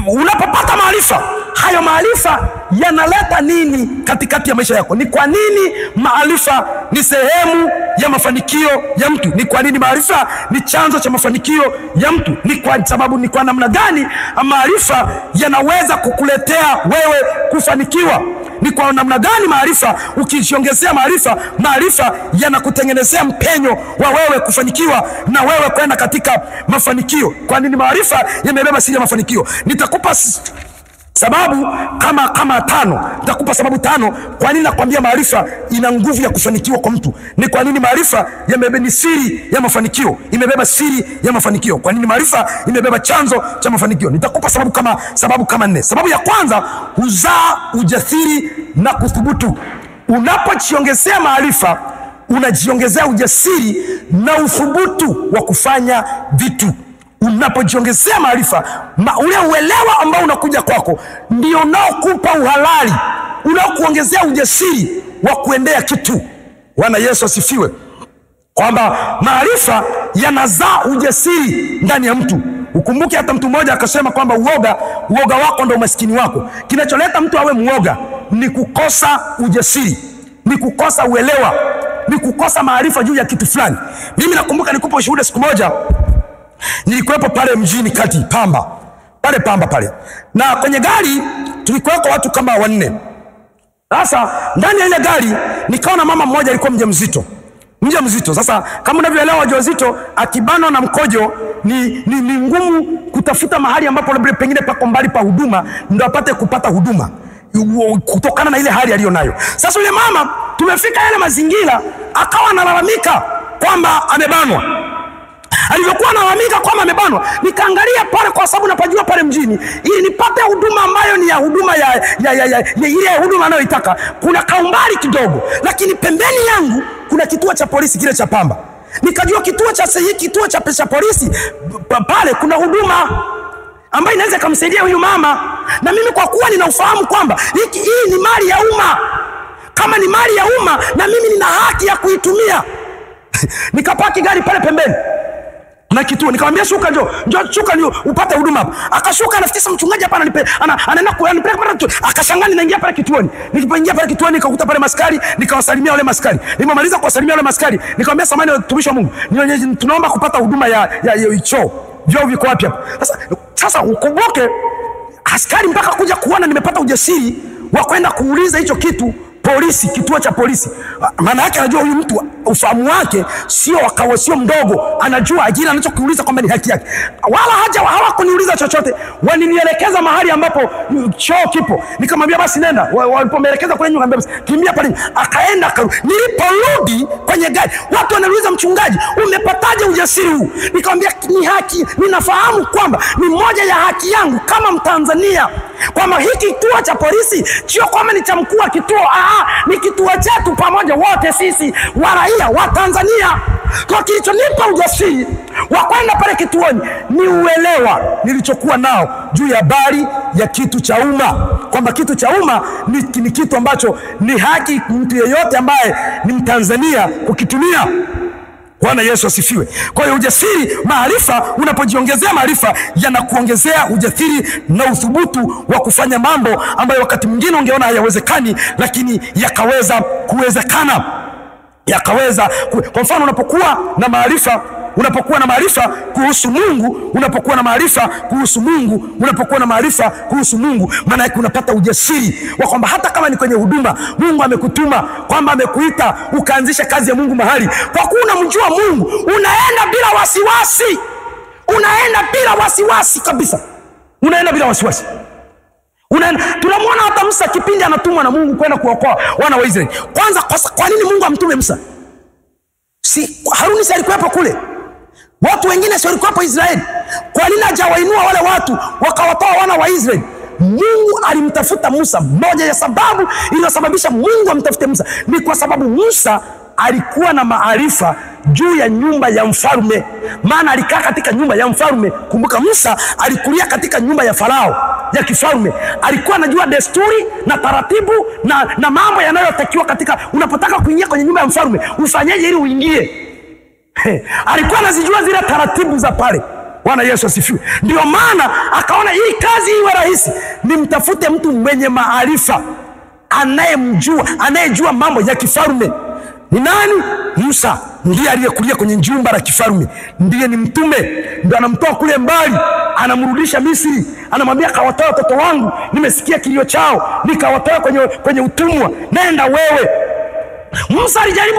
Speaker 1: unapopata maarifa Hayo maarifa yanaleta nini katikati ya maisha yako? Ni kwa nini maarifa ni sehemu ya mafanikio ya mtu? Ni kwa nini maarifa ni chanzo cha mafanikio ya mtu? Ni kwa sababu, ni kwa namna gani maarifa yanaweza kukuletea wewe kufanikiwa? Ni kwa namna gani maarifa, ukijiongezea maarifa, maarifa yanakutengenezea mpenyo wa wewe kufanikiwa na wewe kwenda katika mafanikio? Kwa nini maarifa yamebeba siri ya mafanikio? Nitakupa sababu kama tano. Nitakupa sababu 5 kwa nini nakwambia maarifa ina nguvu ya kufanikiwa kwa mtu. Ni kwa nini maarifa yamebeba ni siri ya mafanikio, imebeba siri ya mafanikio. Kwa nini maarifa imebeba chanzo cha mafanikio? Nitakupa sababu kama 4. Sababu ya kwanza, huzaa ujasiri na kuthubutu. Unapojiongezea maarifa, unajiongezea ujasiri na uthubutu wa kufanya vitu. Unapojiongezea maarifa, ule uelewa ambao unakuja kwako ndio unaokupa uhalali, unaokuongezea ujasiri wa kuendea kitu. Bwana Yesu asifiwe. Kwamba maarifa yanazaa ujasiri ndani ya mtu. Ukumbuke hata mtu mmoja akasema kwamba uoga wako ndio umaskini wako. Kinacholeta mtu awe muoga ni kukosa ujasiri, ni kukosa uelewa, ni kukosa maarifa juu ya kitu fulani. Mimi nakumbuka nikupa ushuhuda siku moja. Nilikuwepo pale mjini kati Pamba. Pale Pamba pale. Na kwenye gari tulikuweko watu kama 4. Sasa ndani ya ile gari nikaona mama mmoja alikuwa mjamzito. Mjamzito. Sasa kama unavyoelewa wajawazito akibanwa na mkojo ni ngumu kutafuta mahali ambapo labda pengine pako mbali pa huduma ndio apate kupata huduma kutokana na ile hali aliyonayo. Sasa yule mama tumefika yale mazingira akawa analalamika kwamba amebanwa. Alivyokuwa analalamika kwamba amebanwa, nikaangalia pale kwa sababu napajua pale mjini ili nipate huduma ambayo ni ya huduma ya ile huduma anayoitaka. Kuna kaumbali kidogo, lakini pembeni yangu kuna kituo cha polisi kile cha Pamba. Nikajua kituo cha kituo cha pesa polisi pale kuna huduma ambayo inaweza kumsaidia huyu mama. Na mimi kwa kuwa nina ufahamu kwamba hii ni mali ya umma, kama ni mali ya umma na mimi nina haki ya kuitumia. Nikapaki gari pale pembeni na kituo, nikamwambia shuka, njoo shuka ndio upate huduma hapa. Akashuka, nafikiri mchungaji hapa anaenda kunipeleka pale kituo. Akashangaa ninaingia pale kituoni. Nilipoingia pale kituoni nikakuta pale maskari, nikawasalimia wale maskari. Nilipomaliza kuwasalimia wale maskari, nikamwambia samahani watumishi wa Mungu, tunaomba kupata huduma ya choo. Vyoo viko wapi hapa? Sasa ukumbuke askari mpaka kuja kuona nimepata ujasiri wa kwenda kuuliza hicho kitu polisi, kituo cha polisi. Maana yake anajua huyu mtu ufahamu wake sio wakawa sio mdogo, anajua ajira anachokiuliza kwamba ni haki yake. Wala haja hawakuniuliza chochote, walinielekeza mahali ambapo choo kipo. Nikamwambia basi nenda. Walipomwelekeza kule nyuma nikamwambia basi kimbia pale. Akaenda akarudi. Niliporudi kwenye gari, watu wanauliza mchungaji, umepataje ujasiri huu? Nikamwambia ni haki, ninafahamu kwamba ni moja ya haki yangu kama Mtanzania, kwamba hiki kituo cha polisi sio kwamba ni cha mkuu wa kituo, ni kituo chetu pamoja wote sisi wa raia wa Tanzania. Kwa kilichonipa ujasiri wa kwenda pale kituoni ni uelewa nilichokuwa nao juu ya habari ya kitu cha umma, kwamba kitu cha umma ni kitu ambacho ni haki mtu yeyote ambaye ni Mtanzania kukitumia. Bwana Yesu asifiwe. Kwa hiyo ujasiri, maarifa, unapojiongezea maarifa yanakuongezea ujasiri na uthubutu wa kufanya mambo ambayo wakati mwingine ungeona hayawezekani, lakini yakaweza kuwezekana. Yakaweza. Kwa mfano unapokuwa na maarifa, unapokuwa na maarifa kuhusu Mungu, unapokuwa na maarifa kuhusu Mungu, unapokuwa na maarifa kuhusu Mungu, maana yake unapata ujasiri wa kwamba hata kama ni kwenye huduma, Mungu amekutuma, kwamba amekuita ukaanzisha kazi ya Mungu mahali. Kwa kuwa unamjua Mungu, unaenda bila wasiwasi. Unaenda bila wasiwasi kabisa. Unaenda bila wasiwasi. Tunamwona hata Musa kipindi anatumwa na Mungu kwenda kuokoa wana wa Israeli. Kwanza kwa nini Mungu amtume Musa? Si Haruni si alikuwepo kule? Watu wengine si walikuwepo Israeli? Kwa nini hajawainua wale watu wakawatoa wana wa Israeli? Mungu alimtafuta Musa. Moja ya sababu iliyosababisha Mungu amtafute Musa ni kwa sababu Musa alikuwa na maarifa juu ya nyumba ya mfalme. Maana alikaa katika nyumba ya mfalme. Kumbuka Musa alikulia katika nyumba ya Farao ya kifalme. Alikuwa anajua desturi na taratibu na mambo yanayotakiwa katika unapotaka kuingia kwenye nyumba ya mfalme ufanyeje ili uingie. Alikuwa anazijua zile taratibu za pale. Bwana Yesu asifiwe. Ndio maana akaona hii kazi iwe rahisi, nimtafute mtu mwenye maarifa, anayemjua, anayejua mambo ya kifalme. Ni nani? Musa ndiye aliyekulia kwenye jumba la kifalme, ndiye ni mtume, ndio anamtoa kule mbali, anamrudisha Misri, anamwambia kawatoa watoto wangu, nimesikia kilio chao, nikawatoa kwenye utumwa, nenda wewe. Musa alijaribu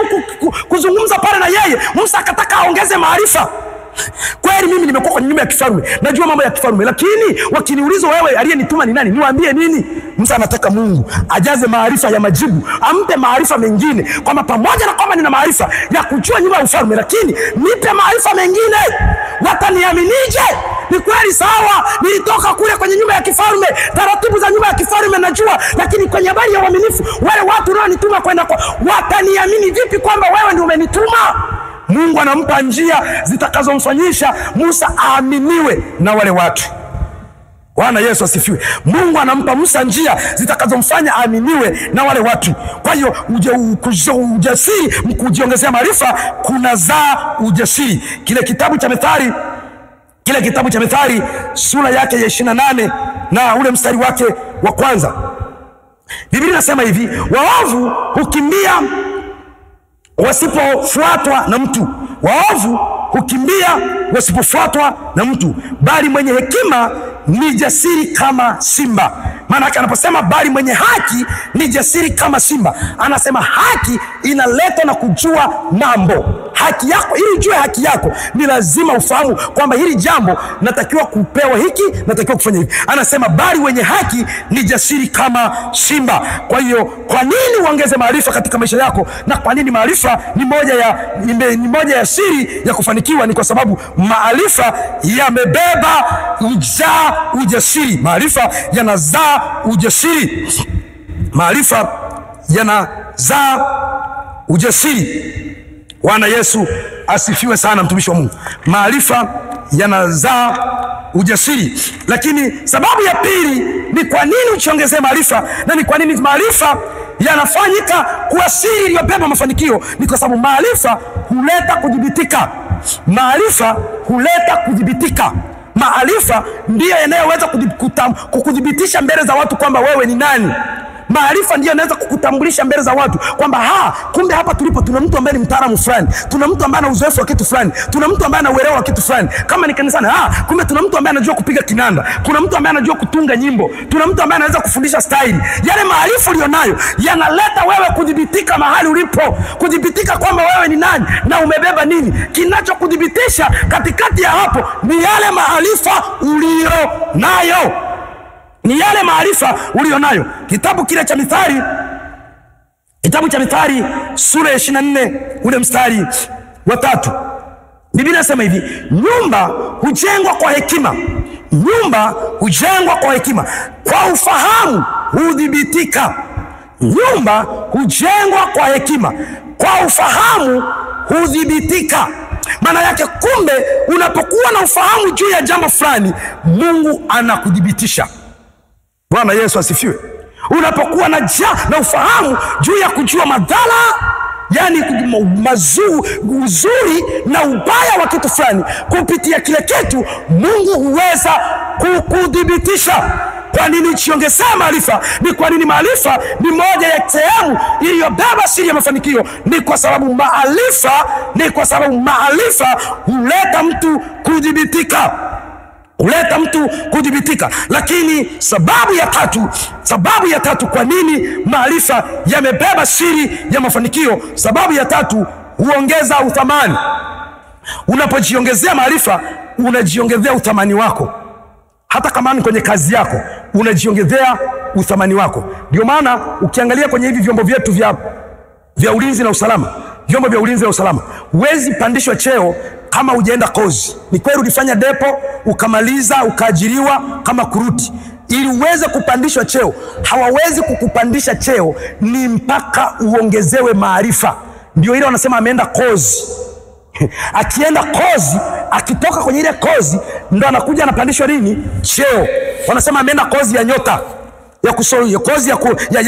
Speaker 1: kuzungumza pale na yeye. Musa akataka aongeze maarifa. Kweli mimi nimekuwa kwenye nyumba ya kifalme, najua mambo ya kifalme, lakini wakiniuliza wewe aliyenituma ni nani, niwaambie nini? Musa anataka Mungu ajaze maarifa ya majibu, ampe maarifa mengine, kwamba pamoja na kwamba nina maarifa ya kujua nyumba ya ufalme, lakini nipe maarifa mengine, wataniaminije? Ni kweli sawa, nilitoka kule kwenye nyumba ya kifalme, taratibu za nyumba ya kifalme najua, lakini kwenye habari ya uaminifu, wale watu unaonituma kwenda kwa, wataniamini vipi kwamba wewe ndio umenituma? Mungu anampa njia zitakazomfanyisha Musa aaminiwe na wale watu. Bwana Yesu asifiwe. Mungu anampa Musa njia zitakazomfanya aaminiwe na wale watu. Kwa hiyo ujasiri, kujiongezea maarifa kunazaa ujasiri. Kile kitabu cha Methali, kile kitabu cha Methali sura yake ya 28 na ule mstari wake wa kwanza, Biblia inasema hivi: waovu hukimbia wasipofuatwa na mtu, waovu hukimbia wasipofuatwa na mtu, bali mwenye hekima ni jasiri kama simba. Maana yake anaposema bali mwenye haki ni jasiri kama simba, anasema haki inaletwa na kujua mambo. Haki yako, ili ujue haki yako ni lazima ufahamu kwamba hili jambo natakiwa kupewa hiki, natakiwa kufanya hivi. Anasema bali wenye haki ni jasiri kama simba. Kwa hiyo kwa nini uongeze maarifa katika maisha yako, na kwa nini maarifa ni moja ya siri ya kufanikiwa? Ni kwa sababu maarifa yamebeba ujasiri. Maarifa yanazaa ujasiri. Maarifa yanazaa ujasiri. Bwana Yesu asifiwe sana, mtumishi wa Mungu. Maarifa yanazaa ujasiri. Lakini sababu ya pili ni kwa nini ujiongezee maarifa, na ni kwa nini maarifa yanafanyika kuwa siri iliyobeba mafanikio? Ni kwa sababu maarifa huleta kudhibitika. Maarifa huleta kudhibitika. Maarifa ndiyo yanayoweza kukudhibitisha mbele za watu kwamba wewe ni nani. Maarifa ndiyo yanaweza kukutambulisha mbele za watu kwamba kumbe hapa tulipo tuna mtu ambaye ni mtaalamu fulani, tuna mtu ambaye ana uzoefu wa kitu fulani, tuna mtu ambaye ana uelewa wa kitu fulani. Kama ni kanisani, kumbe tuna mtu ambaye anajua kupiga kinanda, kuna mtu ambaye anajua kutunga nyimbo, tuna mtu ambaye anaweza kufundisha staili. Yale maarifa ulionayo yanaleta wewe kudhibitika mahali ulipo, kudhibitika kwamba wewe ni nani na umebeba nini. Kinachokudhibitisha katikati ya hapo ni yale maarifa ulionayo. Ni yale maarifa ulionayo. Kitabu kile cha Mithali, kitabu cha Mithali sura ya 24 ule mstari wa 3, Biblia inasema hivi: nyumba hujengwa kwa hekima, nyumba hujengwa kwa hekima, kwa ufahamu hudhibitika. Nyumba hujengwa kwa hekima, kwa ufahamu hudhibitika. Maana yake kumbe, unapokuwa na ufahamu juu ya jambo fulani, Mungu anakudhibitisha. Bwana Yesu asifiwe. Unapokuwa na ufahamu juu ya kujua madhara, yani uzuri na ubaya wa kitu fulani, kupitia kile kitu Mungu huweza kukudhibitisha. Kwa nini ujiongezee maarifa? Ni kwa nini maarifa ni moja ya sehemu iliyobeba siri ya mafanikio? Ni kwa sababu maarifa, ni kwa sababu maarifa huleta mtu kudhibitika. Huleta mtu kudhibitika. Lakini sababu ya tatu kwa nini maarifa yamebeba siri ya mafanikio, sababu ya tatu, huongeza uthamani. Unapojiongezea maarifa, unajiongezea uthamani wako. Hata kama ni kwenye kazi yako, unajiongezea uthamani wako. Ndio maana ukiangalia kwenye hivi vyombo vyetu vya ulinzi na usalama, vyombo vya ulinzi na usalama, huwezi pandishwa cheo kama hujaenda kozi. Ni kweli ulifanya depo, ukamaliza, ukaajiriwa kama kuruti. Ili uweze kupandishwa cheo, hawawezi kukupandisha cheo ni mpaka uongezewe maarifa. Ndio ile wanasema ameenda kozi. Akienda kozi, akitoka kwenye ile kozi ndo anakuja anapandishwa nini? Cheo. Wanasema ameenda kozi ya nyota, ya kusoma, kozi ya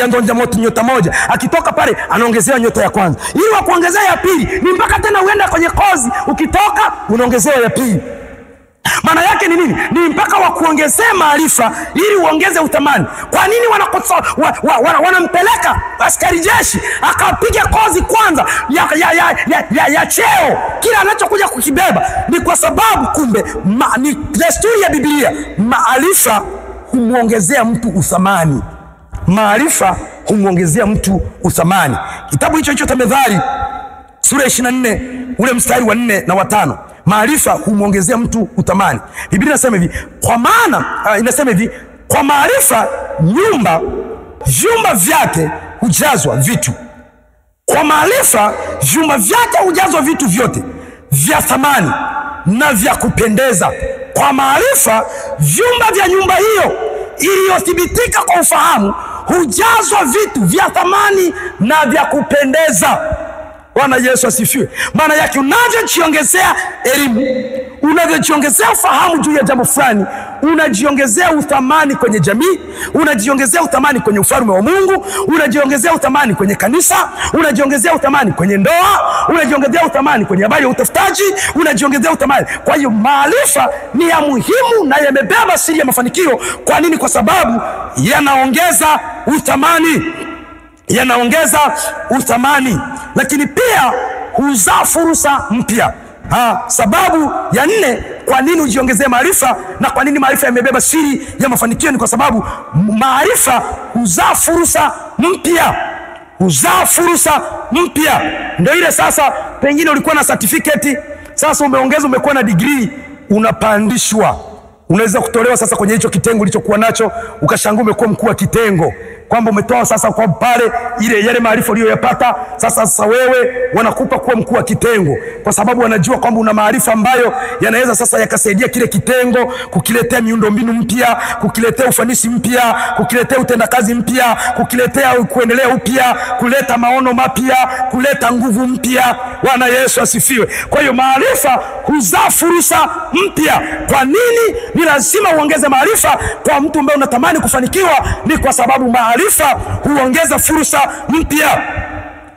Speaker 1: nyota moja. Akitoka pale anaongezewa nyota ya kwanza. Ili wa kuongezea ya pili ni mpaka tena uende kwenye kozi, ukitoka unaongezewa ya pili. Maana yake ni nini? Ni mpaka wakuongezee maarifa ili uongeze uthamani. Kwa nini wanampeleka askari jeshi akapiga kozi kwanza ya cheo kila anachokuja kukibeba? Ni kwa sababu kumbe ni desturi ya Biblia, maarifa humuongezea mtu uthamani. Maarifa humuongezea mtu uthamani. Kitabu hicho hicho cha Methali sura 24 ule mstari wa 4 na wa 5, maarifa humuongezea mtu uthamani. Biblia inasema hivi, kwa maana inasema hivi, kwa maarifa vyumba vyake hujazwa vitu. Kwa maarifa vyumba vyake hujazwa vitu vyote vya thamani na vya kupendeza. Kwa maarifa vyumba vya nyumba hiyo iliyothibitika kwa ufahamu hujazwa vitu vya thamani na vya kupendeza. Bwana Yesu asifiwe. Maana yake unavyojiongezea elimu, unavyojiongezea ufahamu juu ya jambo fulani, unajiongezea uthamani kwenye jamii, unajiongezea uthamani kwenye ufalme wa Mungu, unajiongezea uthamani kwenye kanisa, unajiongezea uthamani kwenye ndoa, unajiongezea uthamani kwenye habari ya utafutaji, unajiongezea uthamani. Kwa hiyo maarifa ni ya muhimu na yamebeba siri ya mafanikio. Kwa nini? Kwa sababu yanaongeza uthamani. Yanaongeza uthamani. Lakini pia huzaa fursa mpya. Sababu ya 4 kwa nini ujiongezee maarifa na kwa nini maarifa yamebeba siri ya mafanikio ni kwa sababu maarifa huzaa fursa mpya. Huzaa fursa mpya. Ndio ile sasa pengine ulikuwa na certificate, sasa umeongeza umekuwa na degree, unapandishwa. Unaweza kutolewa sasa kwenye hicho kitengo ulichokuwa nacho, ukashangaa umekuwa mkuu wa kitengo, kwamba umetoa sasa kwa pale ile yale maarifa uliyoyapata, sasa wewe wanakupa kuwa mkuu wa kitengo, kwa sababu wanajua kwamba una maarifa ambayo yanaweza sasa yakasaidia kile kitengo kukiletea miundombinu mpya, kukiletea ufanisi mpya, kukiletea utendakazi mpya, kukiletea kuendelea upya, kuleta maono mapya, kuleta nguvu mpya. Bwana Yesu asifiwe. Kwa hiyo maarifa huzaa fursa mpya. Kwa nini ni lazima uongeze maarifa kwa mtu ambaye unatamani kufanikiwa? Ni kwa sababu maarifa huongeza fursa mpya.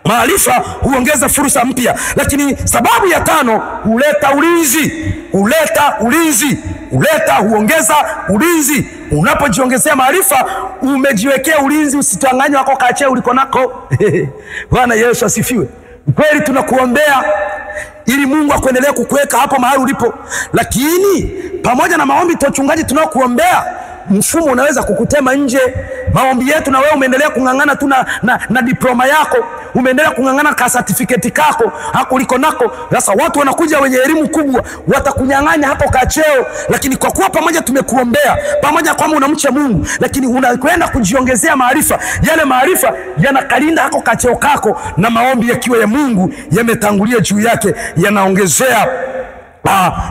Speaker 1: Maarifa huongeza fursa mpya. Lakini sababu ya 5, huleta ulinzi. Huleta ulinzi. Huleta, huongeza ulinzi. Unapojiongezea maarifa umejiwekea ulinzi, usichanganywe wako kaachia uliko nako. Bwana Yesu asifiwe. Kweli tunakuombea ili Mungu akuendelee kukuweka hapo mahali ulipo, lakini pamoja na maombi tochungaji tunaokuombea, mfumo unaweza kukutema nje. Maombi yetu na wewe umeendelea kung'ang'ana tu na diploma yako, umeendelea kung'ang'ana ka certificate kako hapo uliko nako. Sasa watu wanakuja wenye elimu kubwa watakunyang'anya hapo kacheo, lakini kwa kuwa pamoja tumekuombea, pamoja kwamba unamcha Mungu, lakini unakwenda kujiongezea maarifa, yale maarifa yanakalinda hako kacheo kako, na maombi yakiwa ya Mungu yametangulia juu yake, yanaongezea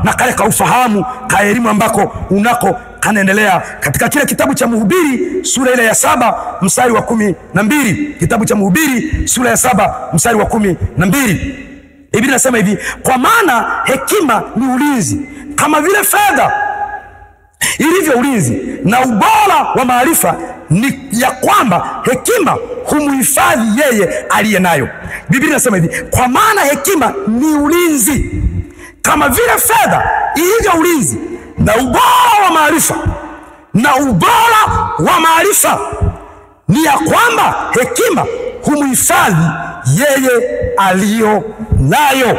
Speaker 1: na kale ka ufahamu ka elimu ambako unako kanaendelea. Katika kile kitabu cha Mhubiri sura ile ya 7 mstari wa 12, kitabu cha Mhubiri sura ya 7 mstari wa 12, Biblia inasema hivi, kwa maana hekima ni ulinzi kama vile fedha ilivyo ulinzi, na ubora wa maarifa ni ya kwamba hekima humuhifadhi yeye aliye nayo. Biblia inasema hivi, kwa maana hekima ni ulinzi kama vile fedha ilivyo ulinzi, na ubora wa maarifa, na ubora wa maarifa ni ya kwamba hekima humuhifadhi yeye aliyo nayo.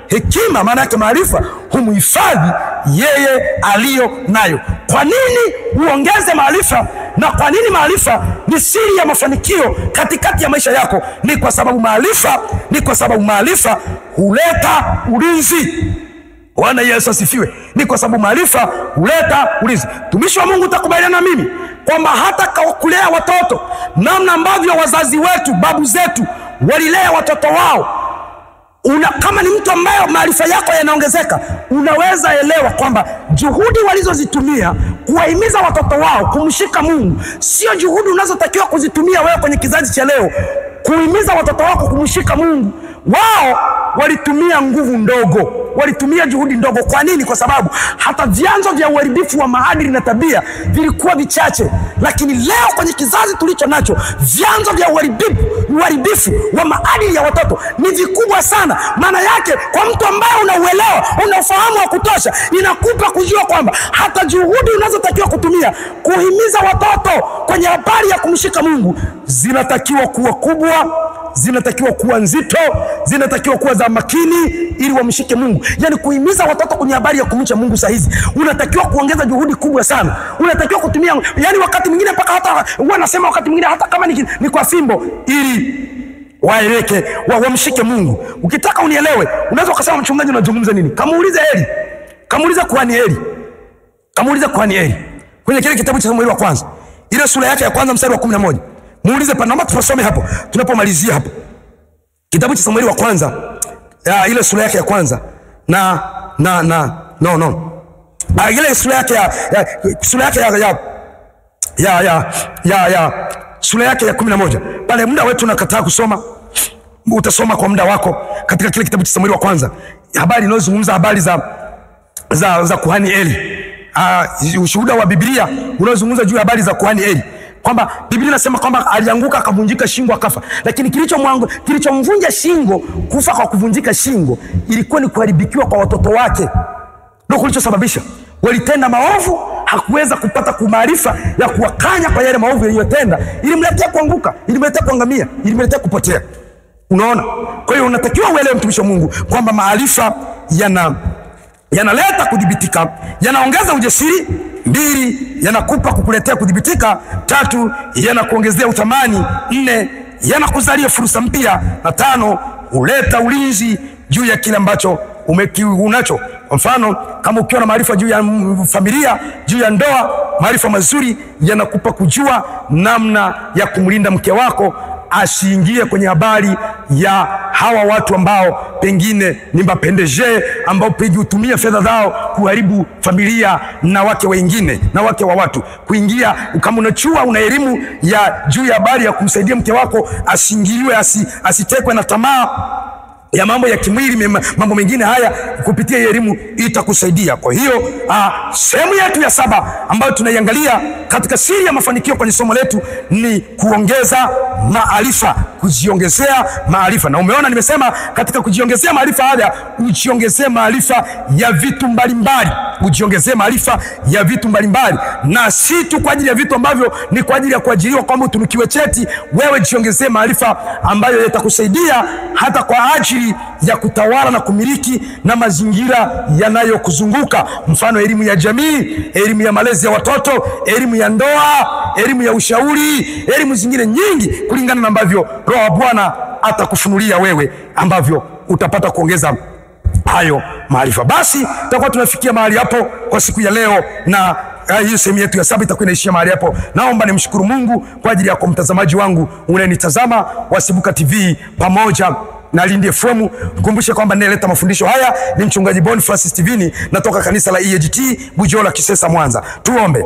Speaker 1: Hekima maana yake maarifa humuhifadhi yeye aliyo nayo. Kwa nini uongeze maarifa na kwa nini maarifa ni siri ya mafanikio katikati ya maisha yako? Ni kwa sababu maarifa, ni kwa sababu maarifa huleta ulinzi. Bwana Yesu asifiwe. Ni kwa sababu maarifa huleta ulinzi. Tumishi wa Mungu, utakubaliana na mimi kwamba hata kulea watoto, namna ambavyo wazazi wetu, babu zetu walilea watoto wao, kama ni mtu ambaye maarifa yako yanaongezeka, unaweza elewa kwamba juhudi walizozitumia kuwahimiza watoto wao kumshika Mungu sio juhudi unazotakiwa kuzitumia wewe kwenye kizazi cha leo kuhimiza watoto wako kumshika Mungu. Wao walitumia nguvu ndogo, walitumia juhudi ndogo. Kwa nini? Kwa sababu hata vyanzo vya uharibifu wa maadili na tabia vilikuwa vichache. Lakini leo kwenye kizazi tulicho nacho, vyanzo vya uharibifu wa maadili ya watoto ni vikubwa sana. Maana yake kwa mtu ambaye unauelewa, una ufahamu wa kutosha, inakupa kujua kwamba hata juhudi unazotakiwa kutumia kuhimiza watoto kwenye habari ya kumshika Mungu zinatakiwa kuwa kubwa, zinatakiwa kuwa nzito, zinatakiwa kuwa za makini ili wamshike Mungu. Yani kuhimiza watoto kwenye habari ya kumcha Mungu saa hizi unatakiwa kuongeza juhudi kubwa sana. Unatakiwa kutumia, yani wakati mwingine mpaka hata huwa nasema wakati mwingine hata kama ni kwa fimbo ili waeleke, wamshike Mungu. Ukitaka unielewe, unaweza ukasema mchungaji unazungumza nini? Kamuulize Eli. Kamuulize kuhani Eli. Kamuulize kuhani Eli. Kwenye kile kitabu cha Samueli wa kwanza, ile sura yake ya kwanza mstari wa 11. Muulize pa, naomba tusome hapo tunapomalizia hapo. Kitabu cha Samueli wa kwanza, ile sura yake ya kwanza na na na no no. Ile sura yake ya sura yake ya ya ya ya ya sura yake ya 11. Pale muda wetu unakataa kusoma, utasoma kwa muda wako katika kile kitabu cha Samueli wa kwanza. Habari inayozungumza habari za kuhani Eli. Ushuhuda wa Biblia unaozungumza juu ya habari za kuhani Eli, kwamba Biblia inasema kwamba alianguka akavunjika shingo akafa. Lakini kilichomvunja shingo, kufa kwa kuvunjika shingo, ilikuwa ni kuharibikiwa kwa watoto wake. Ndio kilichosababisha. Walitenda maovu, hakuweza kupata maarifa ya kuwakanya kwa yale maovu yaliyotenda. Ilimletea kuanguka, ilimletea kuangamia, ilimletea kupotea. Unaona? Kwa hiyo unatakiwa uelewe, mtumishi wa Mungu, kwamba maarifa yanaleta kudhibitika, yanaongeza ujasiri. 2, yanakupa kukuletea kudhibitika. 3, yanakuongezea uthamani. 4, yanakuzalia fursa mpya. Na 5, huleta ulinzi juu ya kile ambacho unacho. Kwa mfano, kama ukiwa na maarifa juu ya familia, juu ya ndoa, maarifa mazuri yanakupa kujua namna ya kumlinda mke wako asiingie kwenye habari ya hawa watu ambao pengine ni mapendeje, ambao pengine hutumia fedha zao kuharibu familia na wake wengine na wake wa watu. Kuingia, kama unachua una elimu ya juu ya habari ya kumsaidia mke wako asiingiliwe, asitekwe na tamaa ya mambo ya kimwili, mambo mengine haya, kupitia elimu itakusaidia. Kwa hiyo sehemu yetu ya 7 ambayo tunaiangalia katika siri ya mafanikio kwenye somo letu ni kuongeza maarifa, kujiongezea maarifa. Na umeona nimesema katika kujiongezea maarifa haya, ujiongezee maarifa ya vitu mbalimbali, ujiongezee maarifa ya vitu mbalimbali, na si tu kwa ajili ya vitu ambavyo ni kwa ajili ya kuajiriwa kwamba utunukiwe cheti. Wewe jiongezee maarifa ambayo yatakusaidia hata kwa ajili ya kutawala na kumiliki na mazingira yanayokuzunguka. Mfano, elimu ya jamii, elimu ya malezi ya watoto, elimu ya ndoa, elimu ya ushauri, elimu zingine nyingi, kulingana na ambavyo Roho wa Bwana atakufunulia wewe, ambavyo utapata kuongeza hayo maarifa. Basi tutakuwa tunafikia mahali hapo kwa siku ya leo, na hii sehemu yetu ya 7 itakuwa inaishia mahali hapo. Naomba nimshukuru Mungu kwa ajili yako mtazamaji wangu unayenitazama wa Sibuka TV pamoja na Lindi FM. Nikumbushe kwamba ninaleta mafundisho haya ni mchungaji Boniface Steveni, natoka kanisa la EAGT Bujola Kisesa Mwanza. Tuombe.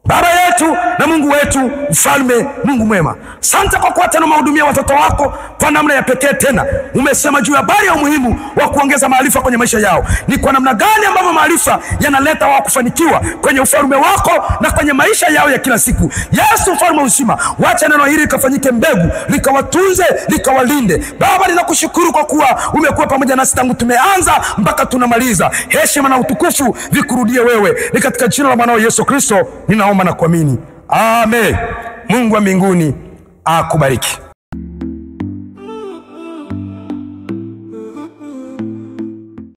Speaker 1: Baba yetu na Mungu wetu, mfalme Mungu mwema, asante kwa kuwa tena umehudumia watoto wako kwa namna ya pekee. Tena umesema juu ya habari ya umuhimu wa kuongeza maarifa kwenye maisha yao. Ni kwa namna gani ambavyo maarifa yanaleta wao kufanikiwa kwenye ufalme wako na kwenye maisha yao ya kila siku. Yesu mfalme uzima, wacha neno hili likafanyike mbegu, likawatunze, likawalinde. Baba, ninakushukuru kwa kuwa umekuwa pamoja nasi tangu tumeanza mpaka tunamaliza. Heshima na utukufu vikurudie wewe. Ni katika jina la mwanao Yesu Kristo ninaomba na kuamini. Amen. Mungu wa mbinguni akubariki.